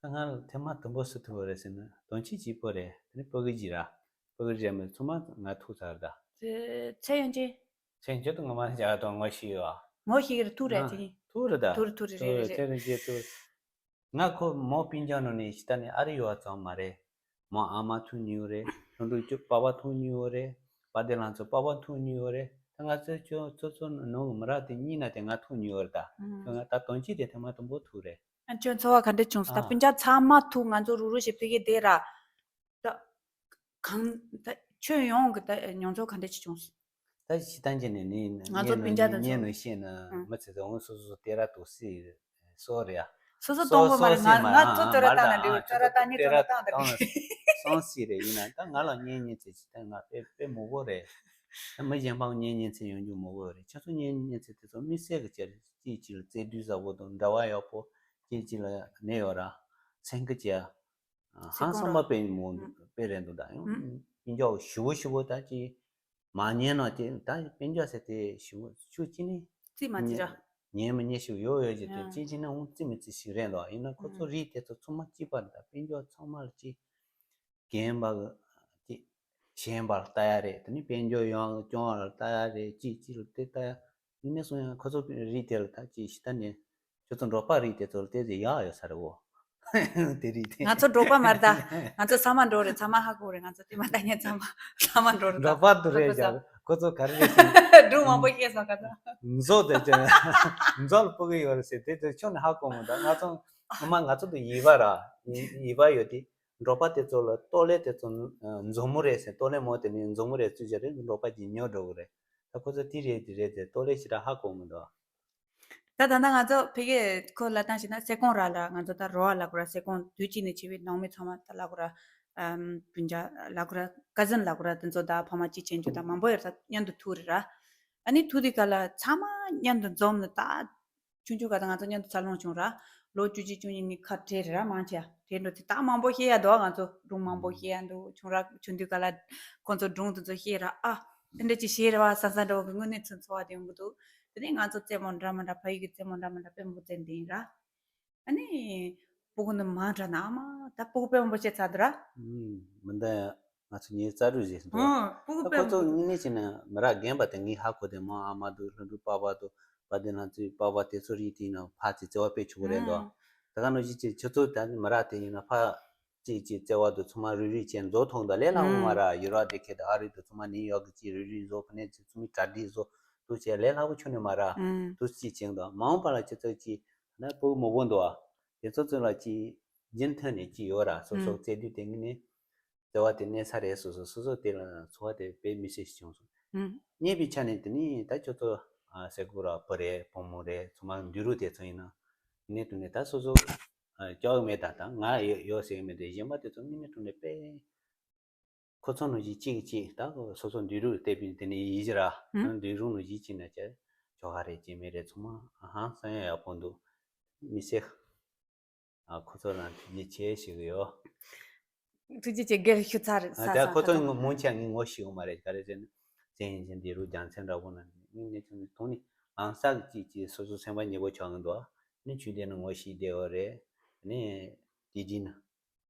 ད་ང་ལ་ཐེངས་མ་དང་པོ་སུ་ཐུག་པ་རེད་ཟེར་ན་དོན་ཆེན་གཅིག་པོ་རེད། དེ་ནི་ཕ་གི་རྗེས་ར། ཕ་གི་རྗེས་མི་ཚང་མ་ང་ཐུག་ཚར་ད། དེ་ཚེ་ཡོན་ཅན། ཚེ་ཡོན་ཅན་དུ་ང་མ་ཞག་དང་ངོ་ཤེས་ཡོད་ཨ། ངོ་ཤེས་ཀྱི་རེད། ཐུག་རེད་དེ། ཐུག་རེད་ད། ཐུག་རེད་ཐུག་རེད་རེད་རེད། ཚེ་ཡོན་ཅན་ཐུག་ང་ཁོ་མོ་སྤུན་ཀྱག་ནང་ནས་ཤི་ད་ནས་ཨ་རི་ཡོད་པ་ཙམ་མ་རེད། མོ་ཨ་མ་ཐུག་མྱོང་རེད། ལྷོ་འབྲུག་ཅུ་པ་པ་ཐུག་མྱོང་རེད། པ་དེ་ལང་ཚོ་པ་པ་ཐུག་མྱོང་རེད། ད་ང་ཚོ་ཁྱོད་ཚོ་ཚོ་ནང་གི་མི་རབས་དེ་གཉིས་ན་དེ་ང་ཐུག་མྱོང་རེད་ད། ཁྱོད་ང་ད་དོན་གཅིག་དེ་ཐེངས་མ་དང་པོ་ཐུག་རེད། ཨ་ཁྱོད་ཚོར་བ་ག་འདྲ་བྱུང་སོང་། ད་ཨ་སྤུན་ཀྱག་ཚང་མ་ཐུག་ང་ཚོ་རུ་རུ་ཞིག་ཕ་གི་བསྡད་ར། ད། གང་ད་ཁྱོད་ཡོངས་ཀྱི་ད་མྱོང་ཚོར་ག་འདྲ་ཅིག་བྱུང་སོང་། ད་ཕྱི་ཐང་ཅན་ནས་ནི་ང་ཚོ་སྤུན་ཀྱག་དང་ཉན་ཚོ་ནས་ཤེས་ན་ཨང་མི་ཚེ་ཚོ་འོང་སོ་སོ་སྟེ་ར་དུ་སི་སོ་རེད་ཡ། སོ་སོ་གཏོང་དགོས་མ་རེད། ང་ང་ཚོ་ཏོ་ར་བཏང་ན་འགྲིག་ཏོ་ར་བཏང་ཉན་ཚོ་ཏོ་ར་བཏང་ད་འགྲིག་སོང་སི་རེད། ཡིན་ན་ད་ང་ལ་ཉན་ཉན་ཚེ་ཅི་ད་ང་དཔེ་དཔེ་མོ་བོ་རེད། ད་མི་གཞན་པ་ཉན་ཉན་ཚེ་ཡོང་རྒྱུ་མོ་བོ་རེད། ཁྱེད་ཚོ་ཉན་ཉན་ཚེ་དེ་ཚོ་དམིགས་བསལ་གྱི་ཅི་རེད། ཅིག་ཅིག་ལ་རྩེ་དུས་ཟབ་པོ་དང་འདྲ་བ་ཡག་པོ་ཅིག་ཅིག་ལ་གནས་ཡོད་ར། སེང་གེ་ཅི་ཡ། ཧང་སང་པ་དཔེ་མོ་དཔེ་རེད་འདུག་ད་ཡང་སྤུན་ཀྱག་ཞུ་བོ་ཞུ་བོ་ད་ཅི་མ་ཉན་ནོ་ཅི་ད་སྤུན་ཀྱག་ཟེར་དེ་ཞུ་བོ་ཞུ་ཅི་ནི་རྩིས་མ་རྩིས་ར། ཉན་མི་ཉན་ཞིག་ཡོད་ཡོད་ཅི་དེ་ཅི་ཅི་ན་འོང་རྩིས་མི་རྩིས་ཞིག་རེད་འདུག་ཡིན་ན་ཁོ་ཚོ་རིགས་དེ་ཚོ་ཚང་མ་གཅིག་པ་རེད། ད་སྤུན་ཀྱག་ཚང་མ་ལ་ཅི་རྒན་པ་གི་ཅི་གཞན་པར་ལྟ་ཡ་རེད། དེ་ནི་དཔལ་འབྱོར་ཡོང་སྐྱོང་བར་ལྟ་ཡ་རེད། ཅི་ཅི་ལ་དེ་ལྟ་ཡ། ཡིན་ནས་སོང་ཡང་ཁོ་ཚོ་རིགས་དེ་ལ་ད་ཅི་ཤི་ད་ནས་ཁྱོད་ཚོ་འབྲོག་པ་རིགས་དེ་ཚོ་ལ་དེ་ཚོ་ཡག་ཡོད་ས་རེད་འོ། དེ་རིགས་དེ། ང་ཚོ་འབྲོག་པ་མ་རེད་ད། ང་ཚོ་ཚང་མ་འབྲོག་རེད། ཚང་མ་ཧ་གོ་རེད། ང་ཚོ་དེ་མ་ལྟ་ཉན་ཚང་མ་ཚང་མ་འབྲོག་རེད་ད། འབྲོག་པ་དུ་རེད་ཀྱང་ཁོ་ཚོ་ག་རེ་རེད་ཟེར་ན། སྒྲུང་མང་པོ་ཤེས་སོང་ཁ་ཚ། མཛོ་དེ་ཅི་མཛོ་ལ་སྤུ་གུ་ཡོད་རེད་ཟེར་དེ་ཚོ་ཁྱོན་ནས་ཧ་གོ་མི་འདུག་ང་ཚོ་ངོ་མ་ང་ཚོ་དུ་ཡིད་པ་ར་ཡིད་པ་ཡོད་དེ། འབྲོག་པ་དེ་ཚོ་ལ་ལྟོ་ལས་དེ་ཚོ་མཛོ་མོ་རེད་ཟེར། ལྟོ་ལས་མོ་དེ་ནི་མཛོ་མོ་རེད་ཚུལ་བྱས་རེད། འབྲོག་པ་གྱིས་ཉོ་འགྲོ་གི་རེད། ད་ཁོ་ཚོ་དེ་རེད་དེ་རེད་དེ་ལྟོ་ལས་ཞེ་དྲག་ཧ་གོ་མི་འདུག་ད་ད་ལྟ་ང་ཚོ་ཕ་གིར་ཁོ་ལ་བཏང་ཞིག་ན་སེ་ཀོང་ར་ལ་ང་ཚོ་ད་རོ་བ་ལ་གོ་ར་སེ་ཀོང་དུས་གཅིག་ནས་བྱས་པའི་ནང་མི་ཚང་མ་ད་ལ་གོ་ར་ཨམ་སྤུན་ཀྱག་ལ་གོ་ར་ཀ་ཟིན་ལ་གོ་ར་དེ་ཚོ་ད་ཕ་མ་གཅིག་བྱེད་རྒྱུ་ད་མང་པོ་ཡོད་ས་མཉམ་དུ་ཐུག་རེད་ར། ཨ་ནི་ཐུག་དུས་ག་ལ་ཚང་མ་མཉམ་དུ་འཛོམས་ནས་ད། ཆུང་ཆུང་ག་ད་ང་ཚོ་མཉམ་དུ་འཚར་ལོངས་བྱུང་ར། ལོ་བཅུ་གཅིག་བཅུ་གཉིས་ནི་ཁ་བྲལ་རེད་ར། མང་ཆེ་བ་བྲལ་འགྲོ་དུས་ད་མང་པོ་ཤེས་ཡ་འདུག་ང་ཚོ་སྒྲུང་མང་པོ་ཤེས་ཡ་འདུག་ཆུང་ར་ཆུང་དུས་ག་ལ་ཁོང་ཚོ་སྒྲུང་དེ་ཚོ་ཤེས་ར། ཨ་དེ་འདྲ་ཅིག་ཤེས་རེད་བ་བསམ་བསམ་འདྲ་བོ་གི་དངོས་གནས་ཚུན་འཚོ་བ་དེ་ཡོང་གི་འདུག་དེ་ནས་ང་ཚོ་རྩེད་མོ་འདྲ་མི་འདྲ་ཕ་ཡུལ་གྱི་རྩེད་མོ་འདྲ་མི་འདྲ་དཔེ་མང་པོ་རྩེ་འདི་ཡིན་ར། ཨ་ནི། སྤུ་གུ་ནི་མང་དྲགས་ན་ཨ་མ་ད་སྤུ་གུ་དཔེ་མང་པོ་བཤད་ཚར་འདུག་ར། ཨུམ། མི་འདའ་ཡ་ང་ཚོ་ངའི་རྩ་རུས་རེད་འདུག་ཨ། སྤུ་གུ་ད་དཔེ་ཁོ་མང་ཚོ་པོ་དངོས་གནས་བྱས་ན་མི་རབས་རྒན་པ་དེ་ངའི་ཧ་གོ་དེ་མོ་ཨ་མ་འདུག་ལྷོ་འབྲུག་པ་པ་འདུག་པ་དེ་ལང་ཚོའི་པ་པ་དེ་ཚོ་རིགས་དེ་ཡིན་ན་ཕ་ཚེ་བརྩེ་བ་དཔེ་ཆོག་གི་རེད་འདུག་ཨུམ། ད་ག་ནང་བཞིན་བྱས་ཁྱོད་ཚོ་ད་མི་རབས་དེ་ཡིན་ན་ཕ་གཅིག་གཅིག་བརྩེ་བ་འདུག་ཚང་མ་རུས་རུས་བྱས་མཛོ་ཐོག་འདུག་ལས་སླ་བོ་མ་ར། ཡུ་རོབ་དེ་ཁྱེད་དང་ཨ་རི་འདུག་ཚང་མ་ནིའུ་ཡོག་གི་གཅིག་རུས་རུས་མཛོ་ཕ་ནས་ཚོ་ཚང་མའི་གྲ་སྒྲིག་བཟོ་འདུག་བྱས་ལས་སླ་བོ་ཁྱོན་ནས་མ་ར། ཨུམ། འདུག་གཅིག་བྱས་འདུག་མ་འོངས་པ་ལ་ཁྱེད་ཚོ་གཅིག་ན་སྤུ་གུ་མང་པོ་འདུག་ཨ། དེ་ཚོ་ཚོ་ལ་ཅིག་རྒྱུན་མཐུད་ནས་ཅིག་ཡོད་ར། སོ་སོ་ཨུམ། བརྩེ་དུས་དེ་ངེས་ནས་བརྩེ་བ་དེ་གནས་ས་རེད། སོ་སོ་སོ་སོ་དེ་ལ་འཚོ་བ་དེ་དཔེ་མི་སྲིད་ཞིག་བྱུང་སོང་། ཨུམ། རྙེད་པའི་ཆ་ནས་དེ་ནི་ད་ཁྱོད་ཚོ་ཨ་སེ་གོ་ར་བུ་རེད་བུ་མོ་རེད་ཚང་མ་འདུས་རུ་དེ་ཚོ་ཡིན་ན་ནས་དུ་ནས་ད་སོ་སོ་ཨ་སྐྱོ་གི་མེད། ད་ད་ང་ཡོད་ཡོད་ཟེར་གི་མེད་དེ་གཞན་པ་དེ་ཚོ་ངེས་ནས་དུ་ནས་དཔེ་ཁོ་ཚོ་ནང་བཞིན་གཅིག་གཅིག་ད་སོ་སོ་འདུས་རུ་བལྟས་པའི་དེ་ནས་ཡིན་གྱི་ར། ཨུམ། འདུས་རུ་ནང་བཞིན་གཅིག་ན་ཅི་ཁྱོ་ག་རེད་ཅི་མེད་རེད་ཚང་མ་ཧང་སང་ཡག་པོ་འདུག་མི་སེ། ཨ་ཁོ་ཚོ་རང་ཡིད་ཆེས་ཤིག་ཡོད། ཐུགས་རྗེ་ཆེ། སྒེར་ཞུ་ཚར་ས་ད་ས་ཁོ་ཁ་ཚོ་ཐོག་ངོ་མུང་ཆ་ངས་ངོ་ཤེས་ཡོད་མ་རེད། ག་རེ་ཟེར་ན་བཙན་ཡིན་ཅན་འདི་རུ་རྒྱང་མཚན་འདྲ་པོ་ན་ངས་ནས་ཚུར་མཐོང་ནས་ལང་སག་ཅིག་ཅིག་སོ་སོ་སེམས་པ་ཉེ་པོ་ཆགས་ཀྱི་འདུག་ནི་ཆུ་དེ་ནི་ངོ་ཤེས་བདེ་བ་རེད། ནི་དེ་རྗེས་ན།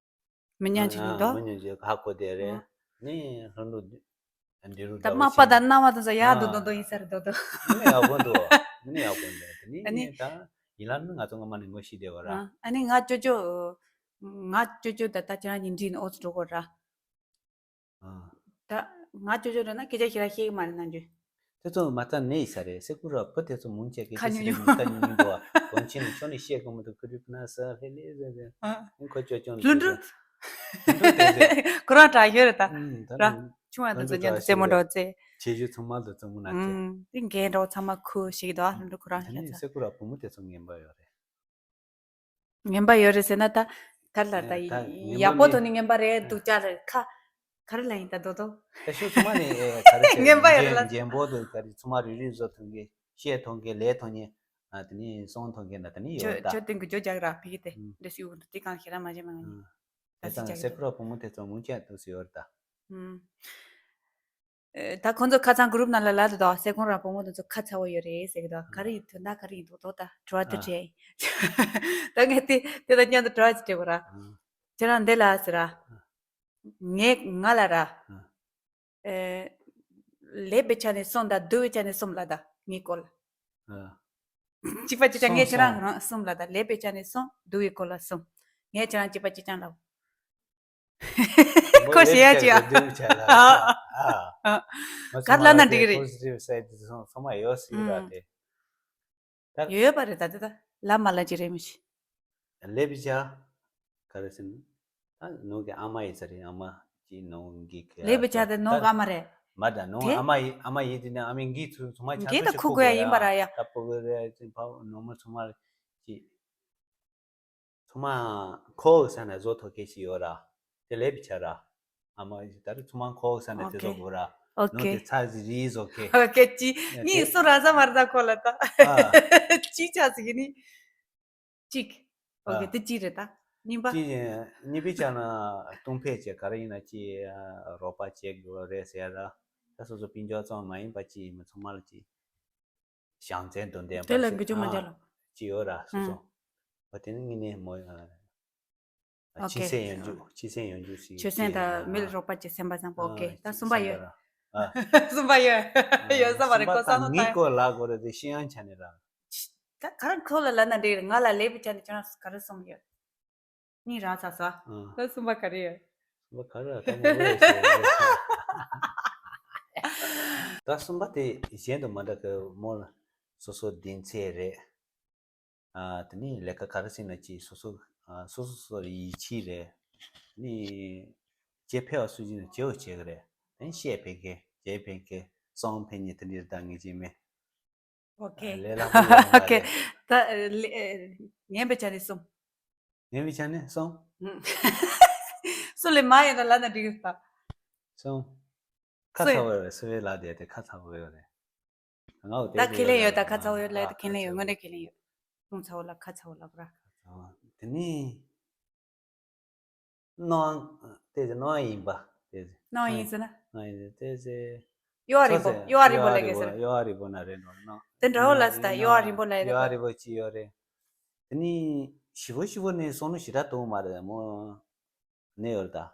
མི་ཉན་ཅིག་ནི་འདུག་མི་ཉན་ཅིག་ཧ་གོ་དེ་རེད། ནི་ལྷུན་གྲུབ་འདི་རུ་ད་དམག་པ་དང་གནམ་བ་དང་ས་ཡག་འདུག་འདུག་འདུག་ཡིན་ས་རེད་འདུག་འདུག་མི་ནི་ཡག་པོ་འདུག་མི་ནི་ཡག་པོ་འདུག་དེ་ནི་ཨ་ནི་ངས་ད་ཡིན་ལ་ནི་ང་ཚོ་སྔ་མ་ནས་ངོ་ཤེས་བདེ་བ་ར། ཨ་ནི་ང་ཅོ་ཅོ་ང་ཅོ་ཅོ་ད་ལྟ་ཁྱེད་རང་གཉིས་འདྲིས་ནས་ཨོ་ཙི་འགྲོ་དགོས་ར། ཨ། ད་ང་ཅོ་ཅོ་རེད་ན་སྐད་ཆ་ཞེ་དྲག་བཤད་ཀྱི་མ་རེད་ནམ་རྒྱུན། དེ་ཚོ་མ་རྩ་ནས་ཡིན་ས་རེད། སེ་ཀུ་ར་བུ་དེ་ཚོ་མུང་ཆད་སྐད་ཆ་ཁ་ཉུང་ཞིག་ཉུང་ཁ་ཉུང་ཉུང་འདུག་བ། དོན་ཆེན་ནི་ཁྱོད་ནས་བཤད་དགོས་མི་འདུག་ཁུ་རི་ཕུ་ན་ས་ཧེ་ལེ་ཟེར་ཟེར། ཨ། ཨ་ཁོ་ཅོ་ཅོ་ལྷུན་གྲུབ། ལྷུན་གྲུབ་དེ་ཟེར། ཁོ་རང་དྲག་ཤོས་རེད་ད། ཨུམ་ད་ར། ཆུང་བ་དེ་ཚོ་མཉམ་དུ་རྩེད་མོ་འགྲོ་རྩེ། བྱེད་རྒྱུ་ཚང་མ་ལ་རྩེད་མོ་ན་རྩེ། ཨུམ་དེ་འགན་འགྲོ་ཚང་མ་ཁུར་ཞིག་འདུག་ཨ། ལྷུན་གྲུབ་ཁོ་རང་ད་ནི་ཤ་ཚ། སེ་ཀུ་ར་བུ་མོ་དེ་ཚོ་ངན་པ་ཡོད་རེད། ངན་པ་ཡོད་རེད་ཟེར་ན་ད་ག་རེ་ལབ་ད། ད་ངན་པ་ཡག་པོ་མིན། ཐོག་ནས་ངན་པ་རེད་འདུག་ཅག་རེད་ཁ། ག་རེ་ལབ་ཡིན་ད་རྡོ་རྡོ། ད་ཤུགས་ཚང་མ་ནས་ག་རེ་ཟེར། ངན་པ་ཡོད་རེད་ལ། འཇན་པོ་དུ་ག་རེ་ཚང་མ་རིག་རིག་བཟོ་ཐོན་གི་བཤད་ཐོན་གི་ལས་ཐོན་གི་ཨ་དེ་ནས་སོང་ཐོན་གི་ན་དེ་ནས་ཡོད་ད། ཆོས་དོན་གི་ཇོ་རྒྱག་ར་ཕི་གི་དེ་ཨུམ། འདྲ་ཞུ་གི་འདུག་དེ་གང་ཞེ་ར་མ་བྱེད་མ་ང་ནི། ཨུམ། ད་དེ་ཚང་སེ་ཀུ་ར་བུ་མོ་དེ་ཚོ་མུང་ཆད་འདུག་སེ་ཡོད་རེད་ད། ཨུམ། ཨེ། ད་ཁོང་ཚོ་ཁ་སང་གུ་རུབ་ནང་ལ་ལབ་འདུག་སེ་ཀུ་ར་བུ་མོ་དེ་ཚོ་ཁ་ཚ་བོ་ཡོད་རེད་ཟེར་གི་འདུག་ག་རེ་ཡིན་དོན་དག་ག་རེ་ཡིན་འདུག་དོ་ད་དྲི་བ་དེ་དྲིས། ད་ངས་དེ་དེ་དང་མཉམ་དུ་དྲི་བ་ཅིག་དྲིས་པ་ར། ཁྱེད་རང་འདི་ལ་ཟེར་ར། ངས་ང་ལ་ར། ཨེ། ལེགས་པའི་ཆ་ནས་གསུམ་དང་སྡུག་པའི་ཆ་ནས་གསུམ་ལབ་ད་ངའི་སྐོར་ལ། གཅིག་པ་གཅིག་རྐྱང་ངས་ཁྱེད་རང་གསུམ་ལབ་ད། ལེགས་པའི་ཆ་ནས་གསུམ། སྡུག་པའི་སྐོར་ལ་གསུམ། ངས་ཁྱེད་རང་གཅིག་པ་གཅིག་རྐྱང་ལབ། ཁོ་ཞེ་ཡ་ཅི་ཡ། ཨ། ཨ། ག་རེ་ལབ་ན་འགྲིག་གི་རེད། པོ་སི་ཊིབ་སའི་ཌི་དེ་ཚང་མ་ཡོད་སྲིད་ར་དེ། ད་ཡོད་པ་རེད་ད་དེ་ད་ལབ་མ་ལབ་ཅི་རེད་མི་ཤེས། ལེགས་པའི་ཆ། ག་རེ་ཟེར་ན། ད་ནང་གི་ཨ་མ་ཡིན་ས་རེད། ཨ་མ་ཅིག་ནང་གི་ཁེ་ལེགས་པའི་ཆ་དེ་ནང་གི་ཨ་མ་རེད། མ་ད་ནང་དེ་ཨ་མ་ཡིན་ཨ་མ་ཡིན་དེ་ནས་ཨ་མའི་འགན་ཚུལ་ཚང་མ་ཆ་འགན་ཚང་ད་ཁུར་དགོས་ཡ་ཡིན་པ་ར་ཡ། ད་ཕོ་གི་རེད་ཅིག་ཕ་ནང་མ་ཚང་མ་ཅིག་ཚང་མ་ཁོ་ས་ན་བཟོ་ཐོག་ཁེ་ཞིག་ཡོད་ར། དེ་ལེགས་པའི་ཆ་ར། ཨ་མ་ད་རེས་ཚང་མ་ཁོ་ས་ན་དེ་ཨོ་ཁེ། བཟོ་དགོས་ར། ཨོ་ནང་ཁེ། དེ་ཚ་ཟི་རི་བཟོ་ཁེ། ཨོ་ཁེ་ཅི། ཨ་ནི་ཁེ། སུ་ར་ས་མ་ར་ས་ཁོ་ལ་ད། ཨ། ཅི་ཆ་ཟི་གི་ནི། གཅིག་ཨོ་ཁེ། ཨ། དེ་གཅིག་རེད་ད། གཉིས་པ། གཅིག་གཉིས་པའི་ཆ་ན་གཏོང་ཕེད་བྱས་ག་རེ་ཡིན་ན་ཅི་རོགས་པ་བྱེད་དགོས་རེད་ཟེར་ར། ད་སོ་སོ་སྤུན་ཀྱག་ཚང་མ་ཡིན་པ་ཅི་ཡིན་མ་ཚང་མ་ལ་ཅི། བྱང་བཙན་དོན་ལྡན་དེ་ལ་པ་འགུལ་སྐྱོད་མ་བྱ་ལ། ཅི་ཡོད་ར་སོ་སོ། ཨ། བ་དེ་ནི་ངི་ནས་མོ། ཨ། ཨོ་ཁེ། ཕྱི་གསལ་ཡོང་རྒྱུ་ཕྱི་གསལ་ཡོང་རྒྱུ་ཞིག་ཆོས་སེམས་དང་མི་ལ་རོགས་པ་བྱེད་སེམས་པ་བཟང་པོ། ཨོ་ཁེ། ད་གསུམ་པ་ཡོད། ཨ། གསུམ་པ་ཡོད། ཡོད་ས་མ་རེད། ཁོ་བསམ་བློ་ངའི་བཏང་། སྐོར་ལ་གོ་རེ་དེ་ཤེས་ཡོན་ཆ་ནས་ར། ད་ག་རང་ཁོ་ལ་ལབ་ན་འགྲིག་རེད། ང་ལ་ལེགས་པའི་ཆ་ནས་ཁྱོད་རང་ག་རེ་གསུམ་ཡོད། གཉིས་རག་ཚར་སོང་། ཨ། ད་གསུམ་པ་ག་རེ་ཡོད། གསུམ་པ་ག་རེ་ད་མོ་རེད་ཟེར། ད་གསུམ་པ་དེ་གཞན་དུ་མ་འདྲ་གི་མོ་ལ་སོ་སོ་གདེང་ཚད་རེད། ཨ། དེ་ནས་ལས་ཀ་ག་རེ་བྱས་ན་ཅིག་སོ་སོ། ཨ། སོ་སོ་སོ་ལ་ཡིད་ཆེས་རེད། དེ་ནས་རྗེས་ཕན་བ་སུ་ཅིག་ན་བྱེད་འོ་བྱེད་གི་རེད། དེ་ནས་བཤད་ཕན་མཁན་རྗེས་ཕན་མཁན་གསུམ་ཕན་མཁན་དེ་འདྲ་ད་ངེས་ཅན་མེད། ཨོ་ཁེ། ལས་སླ་པོ་ཡོད་མ་ཨོ་ཁེ། རེད། ད་ལས་ངན་པའི་ཆ་ནས་གསུམ། ངན་པའི་ཆ་ནས་གསུམ། སུ་ལས་མ་ཡོད་ན་ལབ་ན་འགྲིག་གི་རེད་ད། གསུམ། ཁ་ཚ་བོ་ཡོད་རེད། སུ་བའི་ལ་དེ་དེ་ཁ་ཚ་བོ་ཡོད་རེད། ང་འོ་ད་དེ་ཁས་ལེན་ཡོད། ད་ཁ་ཚ་བོ་ཡོད་ལ་ད་ཁས་ལེན་ཡོད། དངོས་གནས་ཁས་ལེན་ཡོད། ཁོང་ཚ་བོ་ལ་ཁ་ཚ་བོ་ལབ་ར། དེ་ནི། སྣང་དེ་ཚེ་སྣང་ཡིན་པ་དེ་ཚེ། སྣང་ཡིན་ཟེར་ན། སྣང་ཡིན་ཟེར་དེ་ཚེ། གཡོ་བ་རིང་པོ། གཡོ་བ་རིང་པོ་ལ་གེ་ཟེར། གཡོ་བ་རིང་པོ་ན་རེད་འགྲོ་ན། དེ་འདྲ་བོ་ལ་ཟེར་ད་གཡོ་བ་རིང་པོ་ལ་ཡོད། གཡོ་བ་རིང་པོ་ཅི་ཡོད་རེད། དེ་ནི་ཞི་བོ་ཞི་བོ་ནི་སོང་ནོ་ཞི་དྲག་གཏོང་མ་རེད་མོ། ནི་ཡོད་ད།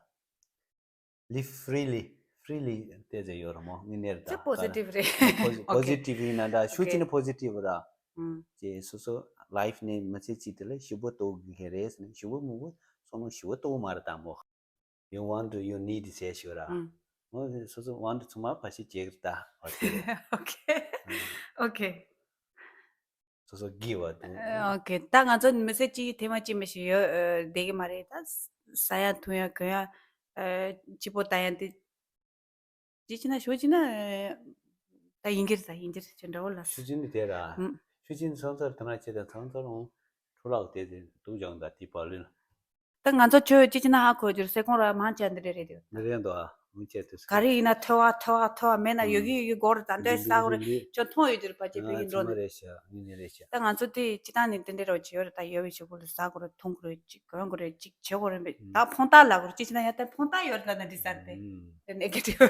Live freely, freely དེ་ཟེར་ཡོད་ར་མོ། ངི་ནེར་ད་ཅི་positive རེད། ཨོ་ཁེ། Positive ཡིན་ན་འདྲ། ཤུགས་ཅི་ནི་positive ར། ཨུམ། ཅེ་སོ་སོ་life ནི་མི་ཚེ་གཅིག་དེ་ལ་ཞི་བོ་ཏོག་གི་ཁེ་རེད་ཟེར་ནས། ཞི་བོ་མི་བོ་སོང་ནོ་ཞི་བོ་ཏོག་མ་རེད་ད་མོ། You want to, you need ཟེར་ཞིག་ར། ཨུམ། མོ་སོ་སོ་want to ཚང་མ་བ་ཞིག་ཅེག་ད་ཨོ་ཁེ། ཨོ་ཁེ། ཨོ་ཁེ། སོ་སོ་དགེ་བ་དང་། ཨོ་ཁེ། ད་ང་ཚོ་མི་ཚེ་གཅིག་ཐེངས་མ་གཅིག་མི་ཞིག་ཡོད་བསྡད་ཀྱི་མ་རེད། ད་ཟ་ཡ་འཐུང་ཡ་གོན་ཡ་སྐྱིད་པོ་ལྟ་ཡ་དེ་ཅི་ཅི་ན་ཞོ་ཅི་ན་ད་ཡིན་གྱི་རེད། ད་ཡིན་གྱི་རེད་ཅེས་འདྲ་བོ་ལ། ཤུ་ཅི་ནི་དེ་ར། ཤུ་ཅི་ནི་ཚང་ཚར་དེ་ན་ཆེ་ད་ཚང་ཚར་འོང་། འཕྲོ་བརླག་དེ་དེ་དུག་ཅང་ད་དེ་པ་ལུན། ད་ང་ཚོ་ཆོས་ཅི་ཅི་ན་ཧ་གོ་རྒྱུར་སེ་ཁོང་ར་མང་ཆ་འདི་རེད་རེད་དེ། འདི་རེད་འདུག་ཨ། ལུང་བཅད་དུ་ག་རེ་ཡིན་ན་ཐོལ་བ་ཐོལ་བ་ཐོལ་བ་མེད་ན་ཡོད་གི་ཡོད་གི་སྒོར་ད་འདོད་ས་གོ་རེ་ཅོ་མཐོང་ཡོད་དུ་རེ་པ་ཅེ་བོད་ཡིན་འགྲོ་ནས་རེད་ཤག་ངི་ནི་རེད་ཤག་ད་ང་ཚོ་དེ་སྤྱི་བཏང་ནས་དེ་འདྲ་རོ་ཅེ་ཡོད་རེད། ད་ཡོད་བའི་ཆུ་བུ་ལ་ཟ་གོ་རེ་འཐུང་གོ་རེ་ཅིག་གོན་གོ་རེ་ཅིག་བྱེད་གོ་རེ་མེད། ད་ཕོང་ཏ་ལ་གོ་རེ་ཅིག་བྱེད་ན་ཡ་ད་ཕོང་ཏ་ཡོད་རེད་ལ་ན་འདི་ས་རེད་དེ་ནེ་གེ་ཊིབ་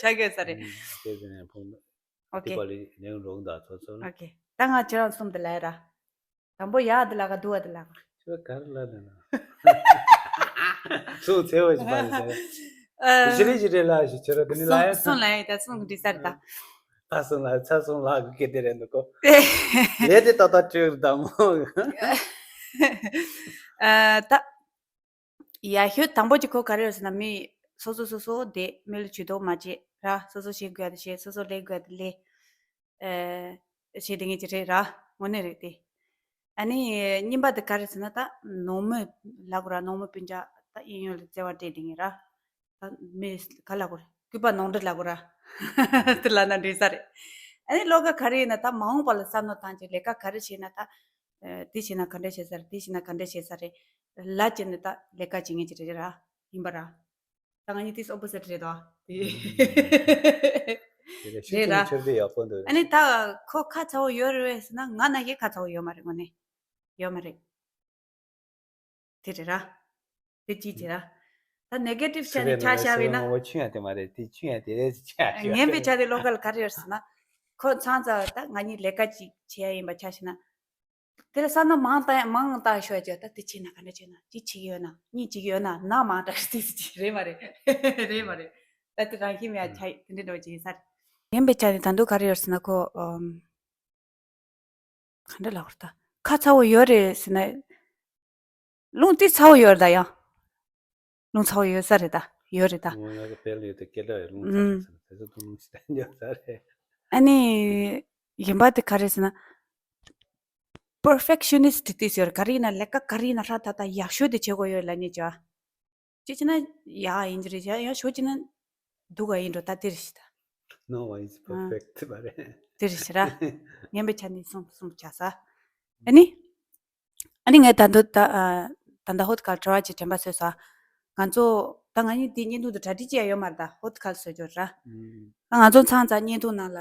ཆ་གོ་ས་རེད། དེ་ནས་ཕོང་ཏ་ཨོ་དེ་གེ་པ་ལི་ནེའུ་རོག་ད་ཚོ་ཚོ་ལ་ཨོ་གེ་ད་ང་ཁྱེད་རང་གསུམ་དེ་ལ་ཡ་ར། དང་པོ་ཡག་དེ་ལ་ག་འདུག་བ་དེ་ལ་ག་ཁྱོད་ག་རེ་ལ་ན་ན་སུ་ཚེ་བ་ཞིག་པ་ནི་ཟེར། ཞི་རེ་ཞི་རེ་ལ་ཞིག་ཁྱོད་ར་དེ་ནི་ལ་ཡ་སུང་ལ་ཡ་ད་སུང་འདི་སར་ད། ད་སུང་ལ་ཚ་སུང་ལ་གི་སྐད་དེ་རེད་འདུག་གོ། ལས་དེ་ཏག་ཏག་བྲོས་ད་མོ། ཨ་ད། ཡ་ཤོད་དང་པོ་གཅིག་ཁོ་ག་རེ་ཡོད་ཟེར་ན་མི་སོ་སོ་སོ་སོ་དེ་མི་ལ་ཇུས་གཏོགས་མ་བྱེད་ར། སོ་སོ་བྱེད་དགོས་ཡ་དེ་བྱེད། སོ་སོ་ལས་དགོས་ཡ་དེ་ལས། ཨེ། བྱེད་དེ་ངེས་ཀྱི་རེད་ར། དངོས་གནས་རེད་དེ། ཨ་ནི་གཉིས་པ་དེ་ག་རེ་ཟེར་ན་ད་ནོར་མི་ལབ་དགོས་ར། ནོར་མི་སྤུན་ཀྱག་ད་གཡས་གཡོན་ལ་བརྩེ་བ་སྤྲད་དེ་ངེས་ར། ད་མི་ག་ལབ་དགོས་རེད། སྐུད་པ་ནོར་འཁྲུལ་ལབ་དགོས་ར། དེ་ལབ་ན་འགྲིག་ས་རེད། ཨ་ནི་བློ་དགའ་ག་རེ་ཡིན་ན་ད་མ་འོངས་པ་ལ་བསམ་བློ་བཏང་བྱས་ལས་ཀ་ག་རེ་བྱས་ན་ད། ཨ། དེ་བྱས་ན་ག་འདྲ་བྱེད་ས་རེད། དེ་བྱས་ན་ག་འདྲ་བྱེད་ས་རེད། ལབ་བྱས་ནས་ད་ལས་ཀ་བྱེད་མཁན་ཅིག་རེད་ར། ཡིན་པ་ར། ད་ང་གཉིས་དེ་ཨོ་པོ་སི་ཊི་རེད་དོ། དེ་རེད་ར། ཆེར་དེ་ཡག་པོ་འདུག་ཨ་ནི་ད་ཁོ་ཁ་ཚ་བོ་ཡོད་རེད་ཟེར་ན་ང་ན་ཡེ་ཁ་ཚ་བོ་ཡོད་མ་རེད། དངོས་གནས་ཡོད་མ་རེད། དེ་རེད་ར། དེ་གཅིག་བྱེད་ར། ད་ནེ་གེ་ཊིབ་ཆ་ནས་ཆ་བཞག་པས་ན། ངོ་ཆུ་ཡང་དེ་མ་རེད། དེ་ཆུ་ཡང་དེ་རེད་ཆ་ཡོད་ངན་པའི་ཆ་དེ་བློ་དགའ་ལ་ག་རེ་ཡོད་ཟེར་ན། ཁོ་ཚང་ཚ་ད་ང་གཉིས་ལས་ཀ་ཅིག་བྱེད་ཡ་ཡིན་པ་ཆ་བཞག་ན། དེ་ལ་བསམ་བློ་མང་བཏང་མང་བཏང་ཤོག་ཅེས་ད་དེ་བྱས་ན་ག་འདྲ་བྱས་ན་གཅིག་བྱེད་ཀྱི་ཡོད་ན་གཉིས་བྱེད་ཀྱི་ཡོད་ན་ན་མང་དྲགས་ཏིས་ཅིག་རེད་མ་རེད། རེད་མ་རེད། ད་དེ་རང་ཁྱིམ་ཡ་ཆ་དེ་འདྲ་འདྲ་བ་ཅིག་ཡིན་ས་རེད། ངན་པའི་ཆ་དེ་ད་དུང་ག་རེ་ཡོད་ཟེར་ན་ཁོ། ག་འདྲ་ལབ་དགོས་རེད་ད། ཁ་ཚ་བོ་ཡོད་རེད་ཟེར་ན། རླུང་དེ་ཚ་བོ་ཡོད་རེད་ད་ཡང་། རླུང་ཚ་བོ་ཡོད་ས་རེད་ད། ཡོད་རེད་ད། ངོ་ང་གི་དཔེ་ལ་ཡོད་དེ་སྐད་གྲགས་ཡོད་རླུང་ཚ་ཨུམ། རེད་ཟེར་ན་དེ་ཚོ་ཐུང་ཐུང་ཞིག་ད་འཇོག་ས་རེད། ཨ་ནི། ཡིན་པ་དེ་ག་རེ་ཟེར་ན། པར་ཕེག་ཤ་ནི་སི་ཊི་དེ་ཡོད་རེད། ག་རེ་ཡིན་ན་ལས་ཀ་ག་རེ་ཡིན་ན་ཧྲ་ཐག་ཐག་ཡག་ཤོས་དེ་བྱེད་དགོས་ཡོད་ལབ་ནས་ཅོ། ཅི་བྱས་ན་ཡག་ཡིན་གྱི་རེད་བྱ། ཡང་ཤོད་ཀྱི་ན་སྡུག་ག་ཡིན་འགྲོ་ད་དེ་རེད་ཤི་ད། No one is ཨ། perfect བ་རེད། དེ་རེད་ཤི་ར། ངན་པའི་ཆ་ནས་གསུམ་གསུམ་བྱ་ས། ཨ་ནི། ཨ་ནི་ངས་ད་འདོད་ད་ཨ། ད་ད་ཧོད་ག་དྲི་བ་ཅིག་དྲན་པ་བཟོས་ས། ང་ཚོ་ད་ང་གཉིས་དེ་བརྙན་ཐུང་དུ་གྲ་སྒྲིག་ཅིག་ཡང་ཡོད་མ་རེད་ད་ཧོད་ག་བཟོས་རྒྱུ་ར། ཨ་ང་ཚོ་ཚང་ཚང་བརྙན་ཐུང་ནང་ལ།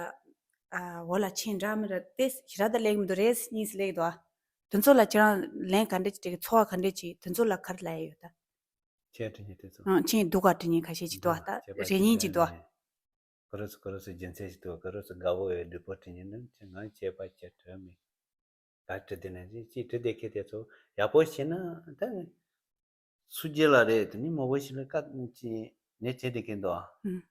ཨ་འོ་ལ་ཆེན་འདྲ་མི་འདྲ་དེ་ཞི་ར་ད་ལེགས་མི་འདུག་རེད་གཉིས་སུ་ལེགས་འདུག་ཨ། དེ་ཚོ་ལ་ཁྱེད་རང་ལན་ག་འདྲ་ཅིག་སྤྲད་ཀྱི་ཚོར་བ་ག་འདྲ་ཅིག་དེ་ཚོ་ལ་ག་རེ་ལབ་ཡ་ཡོད་ད། ཁྱེད་དྲི་ཉན་དེ་ཚོ། ཨང་ཆེན་སྡུག་ག་དྲི་ཉན་ཁ་ཤས་ཅིག་འདུག་ཨ་ད་རེ་ཉན་ཅིག་འདུག་ཨ། ག་རེ་ཟེར་ག་རེ་ཟེར་རྒྱུ་མཚན་ཞིག་འདུག་ག་རེ་ཟེར་དགའ་བོ་ཡོད་འདྲི་པོ་དྲི་ཉན་ནི་ང་བྱས་པ་བྱས་དྲི་མི། ག་དྲི་དེ་ནས་ཅི་ཅི་དྲི་དེ་ཁྱེད་དེ་ཚོ་ཡག་པོ་བྱས་ན་ད། སུ་རྒྱུ་ལ་རེད་དེ་ནི་མོ་བོ་ཞིག་ལ་བཀའ་ཅི་ནས་བྱས་དེ་ཁྱེད་འདུག་ཨ། ཨང་།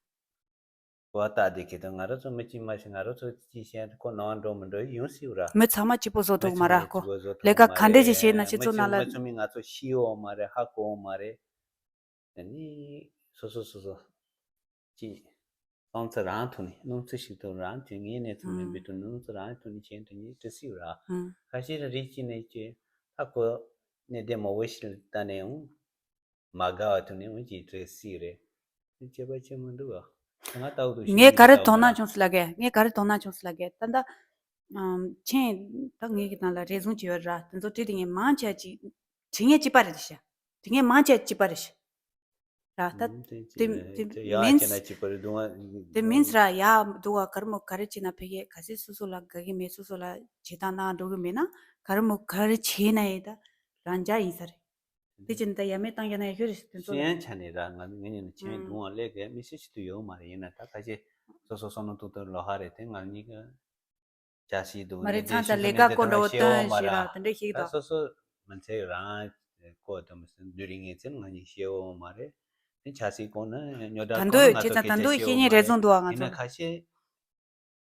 བ་ལྟ་དེ་ཁྱེད་དང་ང་རང་ཚོ་མི་གཅིག་མ་ཞིག་ང་རང་ཚོ་གཅིག་བཤད་ཁོ་ནང་འགྲོ་མི་འགྲོ་ཡོང་སྲིད་ར། མི་ཚང་མ་གཅིག་པོ་བཟོ་ཐུབ་མ་ར་ཁོ། ལས་ཀ་ག་འདྲས་ཅིག་བྱས་ན་སྤྱི་ཚོགས་ནང་ལ། མི་ཚོ་མི་ང་ཚོ་ཤི་ཡོང་མ་རེད་ཧ་གོ་མ་རེད། དེ་ནི་སོ་སོ་སོ་སོ་ཅི་སོང་ཚེ་རང་ཐོག་ནས་སྣང་ཚུལ་ཞིག་ཐོག་རང་དོན་ངའི་གནས་ཚུལ་མིན་པའི་དོན་སྣང་ཚུལ་རང་ཐོག་ནས་བྱས་དོན་ནི་དྲི་སྲིད་ར། ཁ་ཤས་རིགས་གཅིག་ནས་ཀྱི་ཧ་གོ་གནས་བདེ་མོ་བོ་ཞིག་ལ་ལྟ་ནས་འོང་། མ་དགའ་བ་ཐོན་ནས་འོང་གི་བྲེལ་སྲིད་རེད། དེ་བྱེད་པ་བྱེད་མི་འདུག་ཨ། ང་ལྟ་བུ་དུ་ཞིག་ངས་ག་རེ་དོ་སྣང་བྱུང་སོང་ལབ་གས། ངས་ག་རེ་དོ་སྣང་བྱུང་སོང་ལབ་གས། ད་ལྟ་ཨམ་ཆེན་ད་ངའི་གི་ནང་ལ་རེ་ཟུང་ཅིག་ཡོད་ར། དེ་ཚོ་བྲིས་དེ་ངས་མང་ཆེ་ཅིག་བྲིས་ངས་གཅིག་པ་རེད་ཤག་བྲིས་ངས་མང་ཆེ་གཅིག་པ་རེད་ཤག་ར། ད་དེ་དེ་མིན་དེ་མིན་ར་ཡག་འདུག་ག་ག་རེ་མོ་ག་རེ་བྱས་ན་ཕ་གི་ག་ཚོད་སོ་སོ་ལ་དགའ་གི་མེད་སོ་སོ་ལ་བྱེད་སྟངས་གནང་འགྲོ་གི་མེད་ན་ག་རེ་མོ་ག་རེ་བྱས་ན་ཡིན་ད་རང་འཇགས་ཡིན་ས་རེད། དེ་ཅི་ནི་ད་ཡ་མེད་བཏང་རྒྱ་ན་ཡ་ཤོད་རེད་དེ་ཚོ་ལ། ཤེས་ཡོན་ཆ་ནས་ར་ང་ངེད་གཉིས་ནི་ཆེན་ཨང་། སྡུག་བ་ལས་ཀའི་མི་སེར་ཞིག་ཏུ་ཡོད་མ་རེད། ཡིན་ན་ད་ཁ་ཤས་སོ་སོ་བསམ་བློ་ཐུག་ཐུག་ལོ་ཧ་རེད་དེ་ང་གཉིས་ཀ་བྱ་ཞིག་འདུག་མ་རེད། ཚང་ཚ་ལས་ཀ་སྐོར་འདྲ་བོ་སྟོན་ཞེས་ར་དེ་འདྲ་ཞིག་ད་དང་། སོ་སོ་མི་ཚེ་རང་སྐོར་དུ་མི་སེར་དུས་རིང་ངེས་ཚེ་ང་གཉིས་ཤེས་འོང་མ་རེད། དེ་བྱ་ཞིག་གོང་ན་ཉོ་ད་ད་འདོད་ཁོང་ང་ཚོ་ཁྱེད་ཚ་ད་འདོད་ཤེས་ཉེན་རེ་ཟུང་འདུག་ཨ་ང་ཚོ་ཡིན་ན་ཁ་ཤས།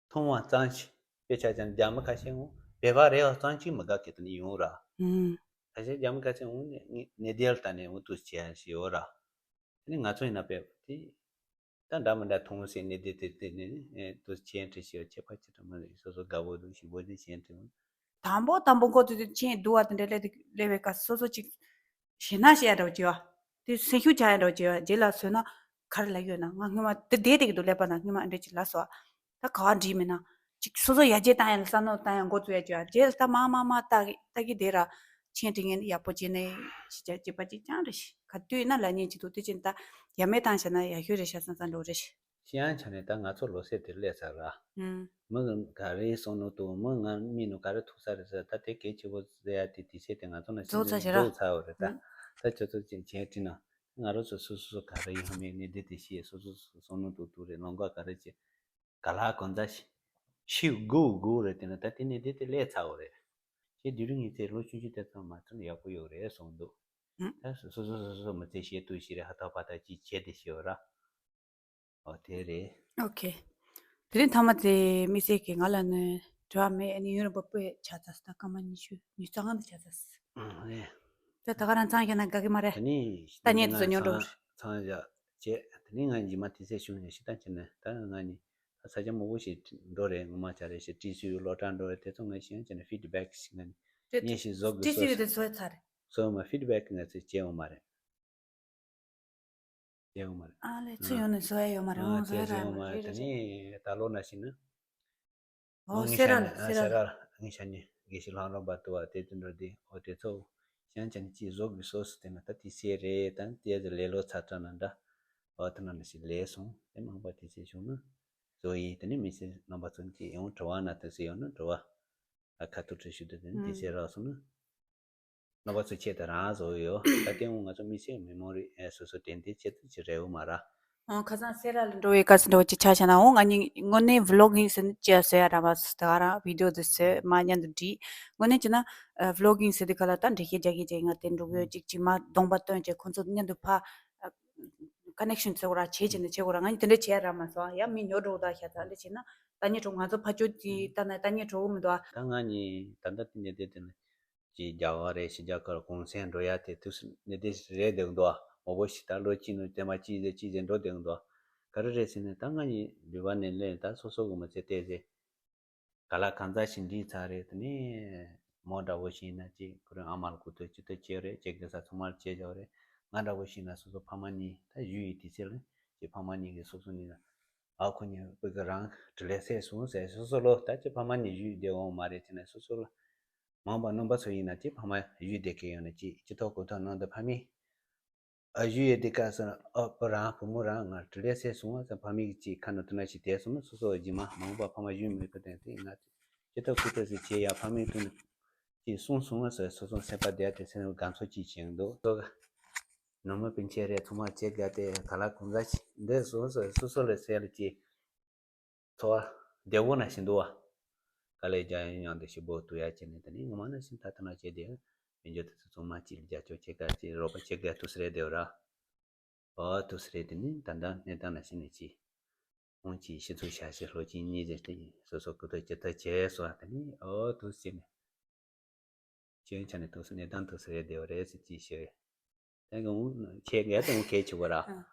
མཐོང་བ་གཙང་ཆེ། དཔེ་ཆ་ཅང་རྒྱ་མི་ཁ་ཤས་འོང་བོད་པ་རེ་བ་གཙང་ཆེ་མི་དགའ་གི་དོན་ཡོང་ར། ཨུམ། ཁ་ཤས་རྒྱ་མི་ཁ་ཤས་འོང་ནས་ནས་དེ་ལ་ལྟ་ནས་འོང་དུས་བྱས་ཞེས་འོ་ར། དེ་ནི་ང་ཚོ་ཡིན་ན་བོད་པ་དེ། ད་འདྲ་མི་འདྲ་མཐོང་ཟེར་ནས་དེ་དེ་དེ་ནས་དུས་ཆེན་ཁྲི་ཞེས་ཁྱད་པར་ཅི་ཐུབ་མ་རེད། སོ་སོ་དགའ་བོ་འདུག་ཞིག་བོ་དེ་ཆེན་ཁྲི། དང་པོ་དང་པོ་འགོ་དེ་དེ་ཆེན་འདུག་བ་དེ་འདྲ་ལས་དེ་ལས་བའི་སྐབས་སོ་སོ་ཅིག་ཞེད་སྣང་བྱེད་ཡ་འདྲ་བོ་བྱེད་བ། དེ་སེམས་ཤུགས་ཆག་ཡ་འདྲ་བོ་བྱེད་བ། རྗེས་ལ་བཟོས་ན་ག་རེ་ལབ་ཡོད་ན་ང་སྔོན་མ་དེ་བསྡད་དེ་གི་འདུག་ཀླད་པ་ན་སྔོན་མ་ཨ་འདྲ་ཅིག་ལབ་སོང་བ། ད་ག་བ་འགྲིག་མེད་ན་ཅིག་སོ་སོ་ཡར་རྒྱས་བཏང་ཡ་ལ་བསམ་བློ་བཏང་ཡ་འགོ་བཙུགས་ཡ་བྱེད་བ། རྗེས་ལ་ད་མ་མ་མ་ལྟ་གི་ལྟ་གི་བསྡད་ར། མཆན་འབྲི་མཁན་ཡག་པོ་བྱས་ནས་ཤེས་བྱ་སྐྱེས་པ་གཅིག་རྐྱང་རེད་ཤག་ག་དུས་ན་ལབ་མཁན་གཅིག་འདུག་དེ་ཅན་ད་ཡ་མེད་བཏང་བྱས་ན་ཡག་ཤོས་རེད་ཤག་བསམ་བསམ་འགྲོ་རེད་ཤག་ཤེས་ཡོན་ཆ་ནས་ད་ང་ཚོ་ལོ་སེ་དེར་སླེབས་ཚར་ར། ཨུམ། མི་ག་རེ་གསུང་ནོ་འདུག་མི་ང་མི་ནོ་ག་རེ་ཐུག་ས་རེད་ཟེར། ད་དེ་གལ་ཆེ་བོ་ཟེར་ཡ་དེ་དེ་ཚེ་དེ་ང་ཚོ་ན་རྫོགས་ཚར་ཤག་ར། རྫོགས་ཚར་བ་རེད་ད། ཨུམ། ད་ཁྱོད་ཚོ་ཅིག་བྱས་བྲིས་ན་ང་རང་ཚོ་སོ་སོ་སོ་ག་རེ་ཡོད་མེད་ནི་དེ་དེ་ཤེས། སོ་སོ་སོ་གསུང་ནོ་འདུག་འདུག་རེད། ལོང་ག་ག་རེ་བྱེད། ག་ལ་གོ་འཛའ་ཤི་ཤི་དགུ་དགུ་རེད། དེ་ན་ད་དེ་ནས་དེ་དེ་ལས་ཚ་བོ་རེད། ཁྱེད་དུས་རིང་ངེད་ཚེ་ལོ་ཆུང་ཆུང་དེ་ཚོ་མ་ཚོ་ཡག་པོ་ཡོད་རེད་གསུངས་འདུག་ཨུ། ད་སོ་སོ་སོ་སོ་མི་ཚེ་ཤེས་ཐུབ་ཤེས་རེད། ཧ་ཐག་པ་ཐག་ཅིག་བྱས་ཏེ་ཤེས་བ་ར། ཨོ་དེ་རེད། ཨོ་ཁེ། དེ་རིང་ཐ་མ་དེ་དམིགས་བསལ་གྱི་ང་ལ་ནི་དྲི་བ་མེད། ཨ་ནི་ཡུན་རིང་པོ་སྤོས་ཆ་ཚ་སི་ད་སྐར་མ་ཉི་ཤུ་ཉི་ཤུ་རྩ་ལྔ་འདི་ཆ་ཚ་སི། ཨང་རེད། ད་ད་ག་རང་ཚང་ཡོད་ན་དགའ་གི་མ་རེད། ད་ནི་ད་ཉེ་དུ་ཉོ་འགྲོ། ཚང་བཞག་བྱས། དེ་ནི་ང་རྗེས་མ་དེ་ཚེ་བྱུང་ནས་ཤི་ད་ཁྱེར་ནས་ད་ང་ནི་ས་ཆ་མང་པོ་ཞིག་འགྲོ་རེད། ངོ་མ་བྱ་རེད་ཞེས་བྲིས་སུས་སློབ་གྲྭ་འགྲོ་རེད། དེ་ཚོ་ང་ཤེས་ཡོན་བྱས་ནས་ཕིཌ་བེག་ཞིག་ང་ནི་ངས་ཞིག་བཟོ་དགོས་བྲིས་སུས་སོ་དེ་ཚོ་ཚར་རེད། སོ་མ་ཕིཌ་བེག་ང་ཚོས་བྱས་ཡོང་མ་རེད། བྱས་ཡོང་མ་རེད། ཨ་ལས་ཚུར་ཡོང་ནས་བཟོ་ཡ་ཡོད་མ་རེད། ཨང་། བཟོ་ཡ་རག་མ་རེད། དེ་ནས་ད་ལོ་ན་ཞིག་ན། ཨོ་སེ་ར་ལ་སེ་ར་ལ་ངས་ཤ་ཉེ་དགེ་བཤེས་ལྷ་རམས་པ་དུ་བ་དེ་དུ་འགྲོ་དེ་ཨོ་དེ་ཚོ་ཤང་ཅན་གྱིས་བཟོ་དགོས་སོ་སོ་དེ་ན་ད་དེ་སེ་རེད། ད་དེ་ལས་ལོ་ཚ་དྲག་ན་འདྲ། ཨོ་དེ་ན་ན་ཞིག་ལས་སོང་། དེ་མང་པ་དེ་སེ་བྱུང་ན་བཟོ་ཡིན། དེ་ནས་མི་སེ་རྣམ་པ་ཚོ་གྱིས་ཡང་དྲི་བ་ན་དུ་སེ་ཡོང་ན་དྲི་བ་ཨ་ཁ་ཐུག་ཁྲི་ཞུ་དུ་དེ་ནས་དེ་སེ་རག་སོང་ན། རྣམ་པ་ཚོ་ཆེད་དུ་རང་བཟོ་ཡོད། ད་ལྟའི་འོང་ང་ཚོ་དམིགས་བསལ་མི་མང་རིགས་ཨེ་སོ་སོ་དྲན་རྟེན་ཆེད་དུ་ཅི་རེད་འོ་མ་ར། ཨང་། ཁ་སང་སེ་ར་ལ་འགྲོ་བའི་སྐབས་སུ་འགྲོ་ཅི་ཆ་བཞག་ན་འོང་། ང་གཉིས་དངོས་གནས་ཝི་ལོག་ཡིན་ཟེར་ནས་ཅི་བཟོ་ཡ་ར་མ་སུ་ད་ག་རང་ཝི་ཌི་ཡོ་དེ་བཟོས་མ་མཉམ་དུ་བྲིས། དངོས་གནས་བྱས་ན་ཝི་ལོག་ཡིན་ཟེར་དུས་ག་ལ་ད་འགྲེལ་བཤད་རྒྱག་གི་རྒྱག་ང་དེ་འགྲོ་གི་ཡོད། ཅིག་ཅིག་མ་གདོང་པ་སྟོན་བྱས་ཁོང་ཚོ་མཉམ་དུ་ཕ་ཀ་ནེག་ཤན་བྱེད་དགོས་ར་བྱེད་བྱེད་ནས་བྱེད་དགོས་ར། ང་གཉིས་དེ་འདྲ་བྱས་ར་མ་སོང་། ཡ་མི་ཉོ་འགྲོ་ད་ཤ་ཚ་འདྲ་བྱས་ན་ད་ཉེ་གྲོགས་ང་ཚོ་ཕ་ཆོས་ཀྱི་ད་ན་ད་ཉེ་གྲོགས་མི་འདུག་ཨ། ད་ང་གཉིས་ད་ལྟ་དེ་ནས་དེ་དེ་ནས། ཅིག་རྒྱ་གར་རེད། ཕྱི་རྒྱལ་ཁབ་གུང་སེང་འགྲོ་ཡ་དེ་དུས་སུ་ནི་དེ་རེད་བསྡད་འདུག་ཨ། མང་པོ་ཞིག་ད་ལོ་གཅིག་ནང་ཐེངས་མ་གཅིག་ཟེར་གཅིག་ཟེར་འགྲོ་བསྡད་འདུག་ཨ། ག་རེ་རེད་ཟེར་ན་ད་ང་གཉིས་ལུས་པ་ནས་ལེན་ད་སོ་སོ་གི་མི་ཚེ་བལྟས་ཚེ། ག་ལ་གང་ཚ་ཞིག་འདྲིས་ཚར་རེད། དེ་ནས་མོ་འདྲ་བོ་ཞིག་ཡིན་ན་ཅིག་ཁོ་རང་ཨ་མ་ལ་གུ་ཐོས་ཅི་ཐོས་བྱས་རེད། ཅིག་གི་ས་ཚང་མ་ལ་བྱས་བཞག་རེད། ང་འདྲ་བོ་ཞིག་ཡིན་ན་སོ་སོ་ཕ་མ་གཉིས་ད་བཞུགས་ཡི་དུས་ཚེ་ལ་ཅིག་ཕ་མ་གཉིས་ཀྱིས་སོ་སོ་གཉིས་ལ་ཨ་ཁོ་གཉིས་བུ་གི་རང་དྲིན་ལས་སད་སོང་ཟེར་སོ་སོ་ལོ་ད་ཅིག་ཕ་མ་གཉིས་བཞུགས་བསྡད་འོང་མ་རེད་ཟེར་ནས་སོ་སོ་ལ། མང་པ་རྣམ་པ་ཚོ་ཡིན་ན་དེ་ཕ་མ་གཞུས་བསྡད་མཁན་ཡོད་ན་ཅིག་སྤྱི་ཚོགས་གོ་ཐོས་ནང་དུ་ཕ་མས་ཨ་གཞུས་ཡོད་དེ་སྐབས་སུ་ཨ་ཕ་རང་བུ་མོ་རང་ང་དྲིན་ལས་སད་སོང་བ་ཙམ་ཕ་མས་ཀྱི་ཅིག་ཁ་ནང་དུ་ན་ཞིག་བསྡད་སོང་ན་སོ་སོ་རྗེས་མ་མང་པ་ཕ་མ་གཞུས་མེད་པ་དེ་དེ་ང་སྤྱི་ཚོགས་གོ་ཐོས་སུ་བྱས་ཡ་ཕ་མས་དུ་ན་ཅིག་གསུངས་སོང་བ་ཟེར་སོ་སོ་སེམས་པ་བདེ་དེ་སེམས་དགའ་ཚོར་ཅིག་བྱེད་འདུག་སོ། ནུ་མོ་སྤུན་མཆེད་རེད། ཚང་མ་བྱེད་དགའ་དེ་ག་ལ་གང་འདྲ་ཅིག་འདི་སོ་སོ་སོ་སོ་ལ་ཟེར་ལ་ཅིག་འཚོ་བ་བདེ་བོ་ན་ཞིག་འདུག་བ། དཀའ་ལས་རྒྱག་ཡང་ཡང་དུ་ཞིག་འབོ་ཐུབ་ཡ་བྱས་ནས་དེ་ནས་ངོ་མ་ན་ཞིག་ད་ལྟ་ན་བྱས་ཏེ་མི་འགྱུར་དུ་ཚོ་ཚང་མ་གཅིག་ལ་རྒྱབ་སྐྱོར་བྱེད་དགའ་ཅིག་རོགས་པ་བྱེད་དགའ་ཐུབ་ས་རེད་བདེ་བ་ར། ཨོ་ཐུབ་ས་རེད། དེ་ནས་ད་ལྟ་གནས་སྟངས་ན་ཞིག་ནས་ཅིག་ཁོང་གཅིག་ཤི་ཚུལ་བྱ་ཞིག་ལྷོ་གཅིག་གཉིས་ཟེར་ཏེ་སོ་སོ་ཀུ་ཏོ་ཇི་ལྟར་བྱས་སོ་དེ་ནས་ཨོ་ཐུབ་ཟེར་ནས། ཁྱེད་ཆ་ནས་ཐུགས་སུ་གནས་སྟངས་ཐུགས་སུ་རེད་བདེ་བ་རེད་ཟེར་ཅིག་ཞུ། ད་གང་ཁྱེད་ངས་དང་གལ་ཆེ་བ་ར། ཨ།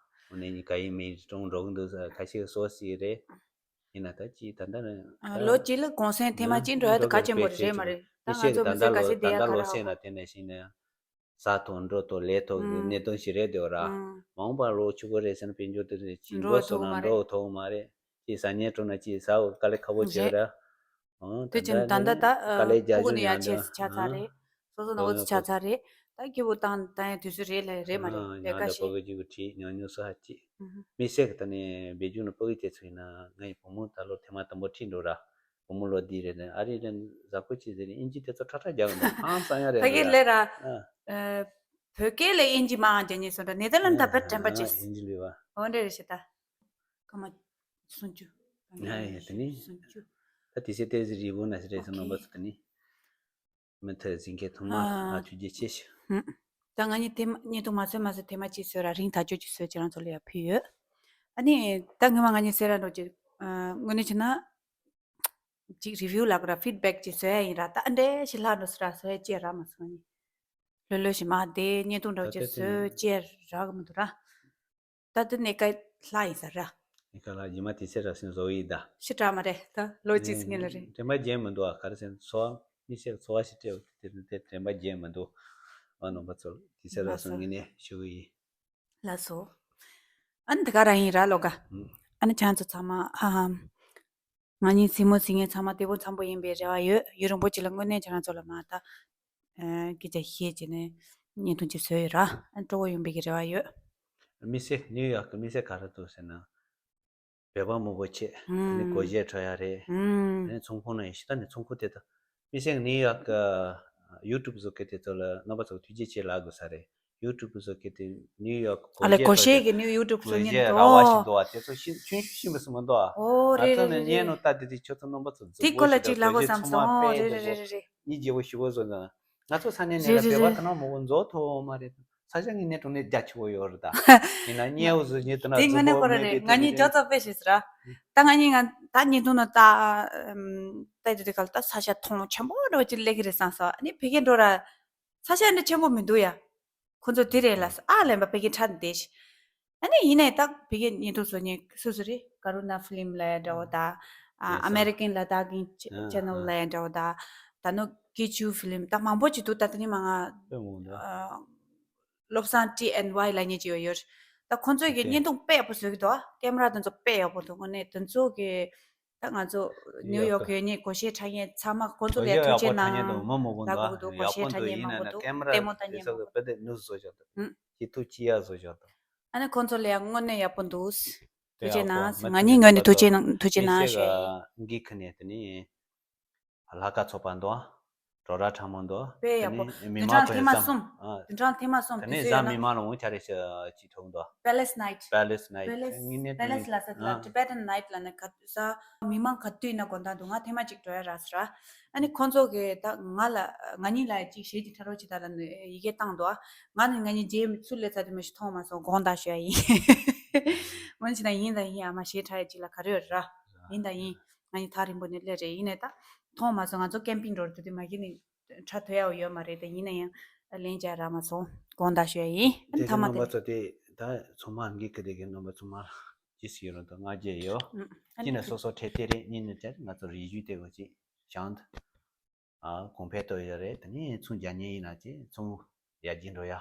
འོ་ནས་ནི་ག་ཡིན་མིན་གྲོང་འགྲོ་གི་འདུག་ས་ཁ་ཤས་སོ་སི་རེད། ཡིན་ན་ད་ཅི་ད་ལྟ་ནི། ཨ། ལོ་གཅིག་ལ་གུང་སེང་ཐེངས་མ་གཅིག་འགྲོ་ཡ་དེ་གལ་ཆེན་པོ་རེད་མ་རེད། ད་ང་ཚོ་མི་ཚེ་ག་ཤེད་བསྡད་ཡ་ག་ར་ད་ལྟ་ལོ་གསལ་ན་དེ་ནས་ཤིང་ནས་ས་ཐོག་འགྲོ་ཐོག་ལས་ཐོག་གི་གནད་དོན་ཞིག་རེད་བདེ་བ་ར། མ་འོངས་པ་ལོ་ཆུ་བོ་རེད་ཟེར་ན་དཔལ་འབྱོར་དེ་རེད་ཅི་འགྲོ་སོང་ན་འགྲོ་ཐུབ་མ་རེད། ཅི་ཟ་ཉལ་སྤྲོ་ན་ཅི་ཟ་འོ་དཀའ་ལས་ཁག་པོ་བྱེད་ར། ཨང་། དེ་ད་ཅི་ད་ལྟ་ད་དཀའ་ལས་རྒྱག་ཕྲུ་གུ་ནི་ཡ་ཆེ་ཆ་ཚ་རེད། སོ་སོ་ནང་འོ་ཚོ་ཆ་ཚ་རེད། ད་སྐྱིད་པོ་བཏང་བཏང་ཡ་དུས་ཚོད་རེད་ལ་རེད་མ་རེད་ལས་ཀ་ཞིག་ཕྲུ་གུ་གཅིག་གི་ཁྲིད་ཉོ་ཉོ་སོ་ཧ་ཅི། མི་སེ་གི་ད་ནི་བེད་སྤྱོད་ནི་ཕྲུ་གུ་དེ་ཚོ་ཡིན་ན་ང་ཡི་བུ་མོ་ད་ལོ་ཐེངས་མ་དང་པོ་ཁྲིད་འགྲོ་ར། བུ་མོ་ལོ་འདི་རེད་ནི་ཨ་རི་རེད་ནི་ཟ་ཁུ་ཅི་ཟེར་ནི་ཨིན་ཇི་དེ་ཚོ་ཁྲག་ཁྲག་རྒྱག་གི་འདུག་ཧང་སང་ཡ་རེད་ཕ་གི་ལས་ར། བོད་སྐད་ལས་ཨིན་ཇི་མང་རྒྱག་ཉེ་སོ་འདྲ་ནེ་ཐར་ལན་ད་བེད་དྲན་པ་ཅི། ཨིན་ཇི་ལུས་བ། འོ་འདྲ་རེད་ཤི་ད། ཀ་མ། སུམ་ཅུ། ཡ་ཡ་དེ་ནི། སུམ་ཅུ། ད་དེ་སེ་ཏེ་ཟི་རི་བོ་ན་སི་རེད་སོ་ནོ་བ་སུ་དེ་ནི། མི་ཐ་ཟིན་ཁེ་ཐུང་མ་ཨ་ཐུ་རྒྱུ་ཆེ་ཤི། ཧུམ། ད་ང་གཉིས་ཐེ་མ་གཉིས་ཐུང་མ་ཚོད་མ་ཚོད་ཐེ་མ་ཅི་སོ་ར་རིང་ཐག་ཆོད་ཅི་སོ་ཅི་རང་ཚོ་ལ་ཡ་ཕུལ་ཡོད། ཨ་ནི་ད་ངོ་མ་ང་གཉིས་སེ་ར་འགྲོ་ཅི། དངོས་གནས་བྱས་ན། ཅིག་རི་བིའུ་ལབ་དགོས་ར་ཕིཌ་བེག་ཅིག་བཟོ་ཡ་ཡིན་ར་ད་ཨ་འདྲས་ཤི་ལྷག་འགྲོ་སི་ར་བཟོ་ཡ་ཅི་ར་མ་སོང་ནི། ལྷོད་ལྷོད་ཞིག་མ་བསྡད་བརྙན་ཐུང་འདྲ་ཅིག་བཟོ་ཅི་ར་གི་མི་འདུག་ར། ད་དེ་ནས་ཀ་ལྷ་ཡིན་ས་ར། ནི་ཀ་ལྷ་ཡིན་མ་དེ་ཚེ་ར་སེམས་བཟོ་ཡི་ད། ཤི་དྲག་མ་རེད་ད་ལོ་གཅིག་སི་ངེ་ལ་རེད། དྲན་པ་བརྗེད་མི་འདུག་ཨ་ག་རེ་ཟེར་ན་འཚོ་བ་མི་ཤེས་འཚོ་བ་ཞིག་སྤྲད་དེ་དེ་དྲན་པ་བརྗེད་མི་འདུག་ཨ་ནོ་པ་ཚོ་དེ་ཚེ་ར་སོང་ངེ་ནས་ཤི་བོ་ཡིན། ལགས་སོ། ཨ་ནི་དེ་ག་རང་ཡིན་ར་ལོ་ག་ཨ་ནི་ཁྱེད་ཚོ་ཚང་མ་ཧ་ཧ། ང་གཉིས་སྲིང་མོ་སྲིང་ངེ་ཚང་མ་བདེ་པོ་འཚམ་པོ་ཡིན་པའི་རེ་བ་ཡོད། ཡུན་རིང་པོ་ཅིག་ལ་དངོས་གནས་ཁྱེད་རང་ཚོ་ལ་མ་ལྟ། སྐད་ཆ་བཤད་བྱས་ནས་བརྙན་ཐུང་ཅིག་བཟོས་ཡོད་ར། སྤྲོ་བོ་ཡོང་བའི་གི་རེ་བ་ཡོད། མི་སེར་ནིའུ་ཡོག་གི་མི་སེར་ག་རེ་འདུག་ཟེར་ན། བོད་པ་མང་པོ་ཆེ། དེ་ནི་སྒོར་གཞས་འཁྲབ་ཡ་རེད། དེ་ནི་ཚོང་ཁང་ནང་ཡིན་ཤི་ད་ནི་ཚོང་ཁང་དེ་དང་། མི་སེར་ནིའུ་ཡོག་གི་ཡུ་ཊུབ་བཟོ་མཁན་དེ་ཚོ་ལ་རྣམ་པ་ཚོ་ཐུགས་རྗེ་ཆེ་ལབ་དགོས་ས་རེད། ཡུ་ཊུབ་བཟོ་མཁན་དེ་ནིའུ་ཡོག་གི་ཨ་ལས་སྒོར་གཞས་གི་ནིའུ་ཡུ་ཊུབ་བཟོ་མཁན་རེད་འདུག་ར་བ་ཞིག་འདུག་བ་དེ་ཚོ་ཤི་ཆུང་ཤོས་ཤི་མི་སྲིད་མི་འདུག་བ། ཨོ་རེད་རེད་རེད་རེད། ད་དེ་དེ་ཁྱོད་ཚོ་རྣམ་པ་ཚོ་དེ་སྐོར་ལ་ཅིག་ལབ་དགོས་བསམ་སོང་། ཨོ་རེད་རེད་རེད་རེད། གཉིས་རྗེ་བོ་ཞི་བོ་བཟོ་ན། ང་ཚོ་ས་གནས་ནས་ལ་བོད་པ་དེ་ནང་མང་པོ་འཛོ་ཐོ་མ་རེད། ས་ཆ་ངའི་གནས་གྲོང་ནས་རྒྱ་ཆེ་བོ་ཡོད་རེད་ད། ཡིན་ན་སྙན་བོ་བཟོ་ཉེ་དུ་ན་དེ་དངོས་གནས་ཁོ་ར་རེད། ང་གཉིས་ཅོ་ཙོ་དཔེ་ཞིག་ཟེར་ར། ད་ང་གཉིས་ང་ད་ཉིན་ཐུང་ན་ད་ད་དེ་ག་ལ་ད་ས་ཆ་ཐོང་ཆེན་པོ་འདྲ་བ་ཅིག་སླེབས་ཀྱི་རེད་བསམ་སོང་། ཨ་ནི་ཕ་གིར་འགྲོ་ར། ས་ཆ་འདྲ་ཆེན་པོ་མི་འདུག་ཡ། ཁོ་ཚོ་དེ་རེད་ལ་ཨ་ལན་པ་ཕ་གིར་ཁྲ་འདི་ཞིག་ཨ་ནི་ཡིན་ནའི་ད་ཕ་གིར་ཉིན་ཐུང་བཟོ་ཉེ་སུ་སུ་རེད། ཀ་རུ་ན་ཕི་ལིམ་ལ་ཡ་འདྲ་བོ་ད། ཨ་ཨ་མེ་རི་ཀན་ལ་དྭགས་ཀྱི་ཅེ་ནལ་ལ་ཡ་འདྲ་བོ་ད། ད་ནོ་ཀི་ཆུ་ཕི་ལིམ་ད་མང་པོ་ཅིག་འདུག་ད་དེ་ནི་མ་ང་། དཔེ་མང་འདུག་ཨ། བློ་བཟང་ཊི་ཨེན་ཝའི་ལབ་མཁན་ཅིག་ཡོད་ཡོད། ད་ཁོང་ཚོས་ཀྱི་ཨོ་ཁེ། བརྙན་ཐུང་དཔེ་ཡག་པོ་བཟོ་གི་འདུག་ཀེམ་ར་དེ་ཚོ་དཔེ་ཡག་པོ་འདུག་དངོས་གནས་དེ་ཚོ་གི་ད་ང་ཚོ་ནིའུ་ཡོག་ཡོག་གི་ཡོད་མཁན་སྒོར་གཞས་འཁྲབ་མཁན་ཚང་མ་ཁོང་ཚོ་ལ་ཡ་ཐུགས་རྗེ་གནང་། ལབ་དགོས་ཀྱི་འདུག་སྒོར་གཞས་འཁྲབ་མཁན་མང་པོ་འདུག་ལྟད་མོ་ལྟ་མཁན་མང་པོ་འདུག་ཨུམ། ཨ་ནི་ཁོང་ཚོ་ལ་ཡ་དངོས་གནས་ཡག་པོ་འདུག་ཐུགས་རྗེ་གནང་། ང་གཉིས་ངོས་ནས་ཐུགས་རྗེ་གནང་ཐུགས་རྗེ་གནང་ཞུ་ཡ་ཡིན། ལྷག་དཀར་ཚོགས་པ་འདུག་ཨ། གྲོགས་ར་ཕྲ་མོ་འདུག་དཔེ་ཡག་པོ། དེ་འདྲ་ཐེངས་མ་གསུམ། དེ་འདྲ་ཐེངས་མ་གསུམ་དེ་ཚོ་ཡོད་ན། མི་མང་ལ་འོང་ཆ་རེ་ཞིག་ཐོག་འདུག Palace Night། Palace Night། Palace Night ལ་ས་Tibetan Night ལ་ནི་ག་ས་མི་མང་ག་དུས་ན་དགོང་དག་འདུག་ང་ཐེངས་མ་གཅིག་འགྲོ་ཡ་རག་སོང་ར། ཨ་ནི་ཁོང་ཚོ་གི་ད་ང་ལ་ང་གཉིས་ལ་ཅིག་གཞས་ཅིག་འཁྲབ་རོགས་བྱེད་ད་ལ་ནི་ཡི་གེ་བཏང་འདུག་ང་ནི་ང་གཉིས་རྗེས་མི་ཚུར་སླེབས་ཚར་དུས་མ་ཞིག་མཐོང་མ་སོང་། དགོངས་དག་ཞུ་ཡ་ཡིན། འོན་ཅི་ན་ཡིན་དང་ཡིན། ཨ་མ་གཞས་འཁྲབ་ཡ་ཅིག་ལ་ག་རེ་ཡོད་ར། ཡིན་དང་ཡིན། ང་གཉིས་ཐག་རིང་པོ་ནས་སླེབས་རེད། ཡིན་ནའི་ད་མཐོང་མ་སོང་། ང་ཚོ་ཀེམ་པིང་འགྲོ་རེད་དུས་མ་གཞི་ནས་འཁྲབ་ཐུབ་ཡ་ཡོད་མ་རེད་དེ། ཡིན་ན་ཡང་ལན་རྒྱག་རག་མ་སོང་། དགོངས་དག་ཞུ་ཡ་ཡིན། ཨ་ནི་དེ་ཐ་མ་རྣམ་པ་དེ་ཚོ་དེ་ད་ཚང་མ་འགིག་གི་དེ་གི་རྣམ་པ་ཚང་མ་ཅི་ཞིག་ཡོད་རུང་ད་ང་རྒྱལ་ཡོད། ཨ་ཅི་ནས་ནི་སོ་སོ་ཁྲེ་ཏེ་རེད། གཉིས་ནས་དེ་ང་ཚོ་རིག་གཞུང་དེ་གོ་ཅི་བྱང་དུ། ཨ་གོང་འཕེལ་གཏོང་ཡ་རེད། དེ་ནས་ཚོང་རྒྱག་མཁན་ཡིན་ན་ཅི་ཚོང་ཡར་རྒྱས་འགྲོ་ཡ།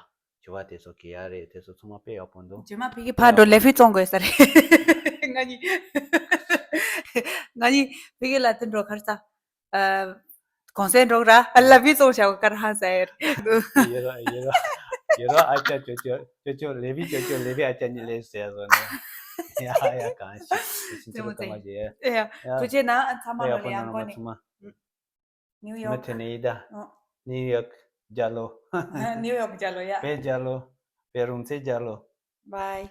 ཞུ་བ་དེ་ཚོ་གི་ཡ་རེད། དེ་ཚོ་ཚང་མ་དཔེ་ཡག་པོ་འདུག་རྗེས་མ་ཕ་གི་ཕར་འགྲོ་ལེ་ཕི་བཙོང་དགོས་ས་རེད། ང་གཉིས་ང་གཉིས་ཕ་གི་ལ་དེ་འགྲོ་གར་ས། ཨ་གོང་སེང་འགྲོ་ར་ལ་ཕི་བཙོང་བྱ་བ་གར་ཧང་ས་ཡ་རེད། ཡེ་རོ་ཡེ་རོ་ཡེ་རོ་ཨ་ཅག་ཅོ་ཅོ་ཅོ་ཅོ་ལེ་ཕི་ཅོ་ཅོ་ལེ་ཕི་ཨ་ཅག་གཉིས་ལེ་ཟེར་བཟོ་ནས། ཡ་ཡ་གང་ཞིག་ཕྱིན་ཆད་ལ་ཐོག་མ་བྱས། ཡ་ཐུགས་རྗེ་གནང་། ཨ་ཚང་མ་ལ་ཡང་གོ་ནས། ཚང་མ། ནིའུ་ཡོག་མི་དེ་ནས་ཡིན་ད། ཨོ། ནིའུ་ཡོག་རྒྱལ་ལོ། ནིའུ་ཡོག་རྒྱལ་ལོ་ཡ། བོད་རྒྱལ་ལོ། བོད་རང་བཙན་རྒྱལ་ལོ། Bye།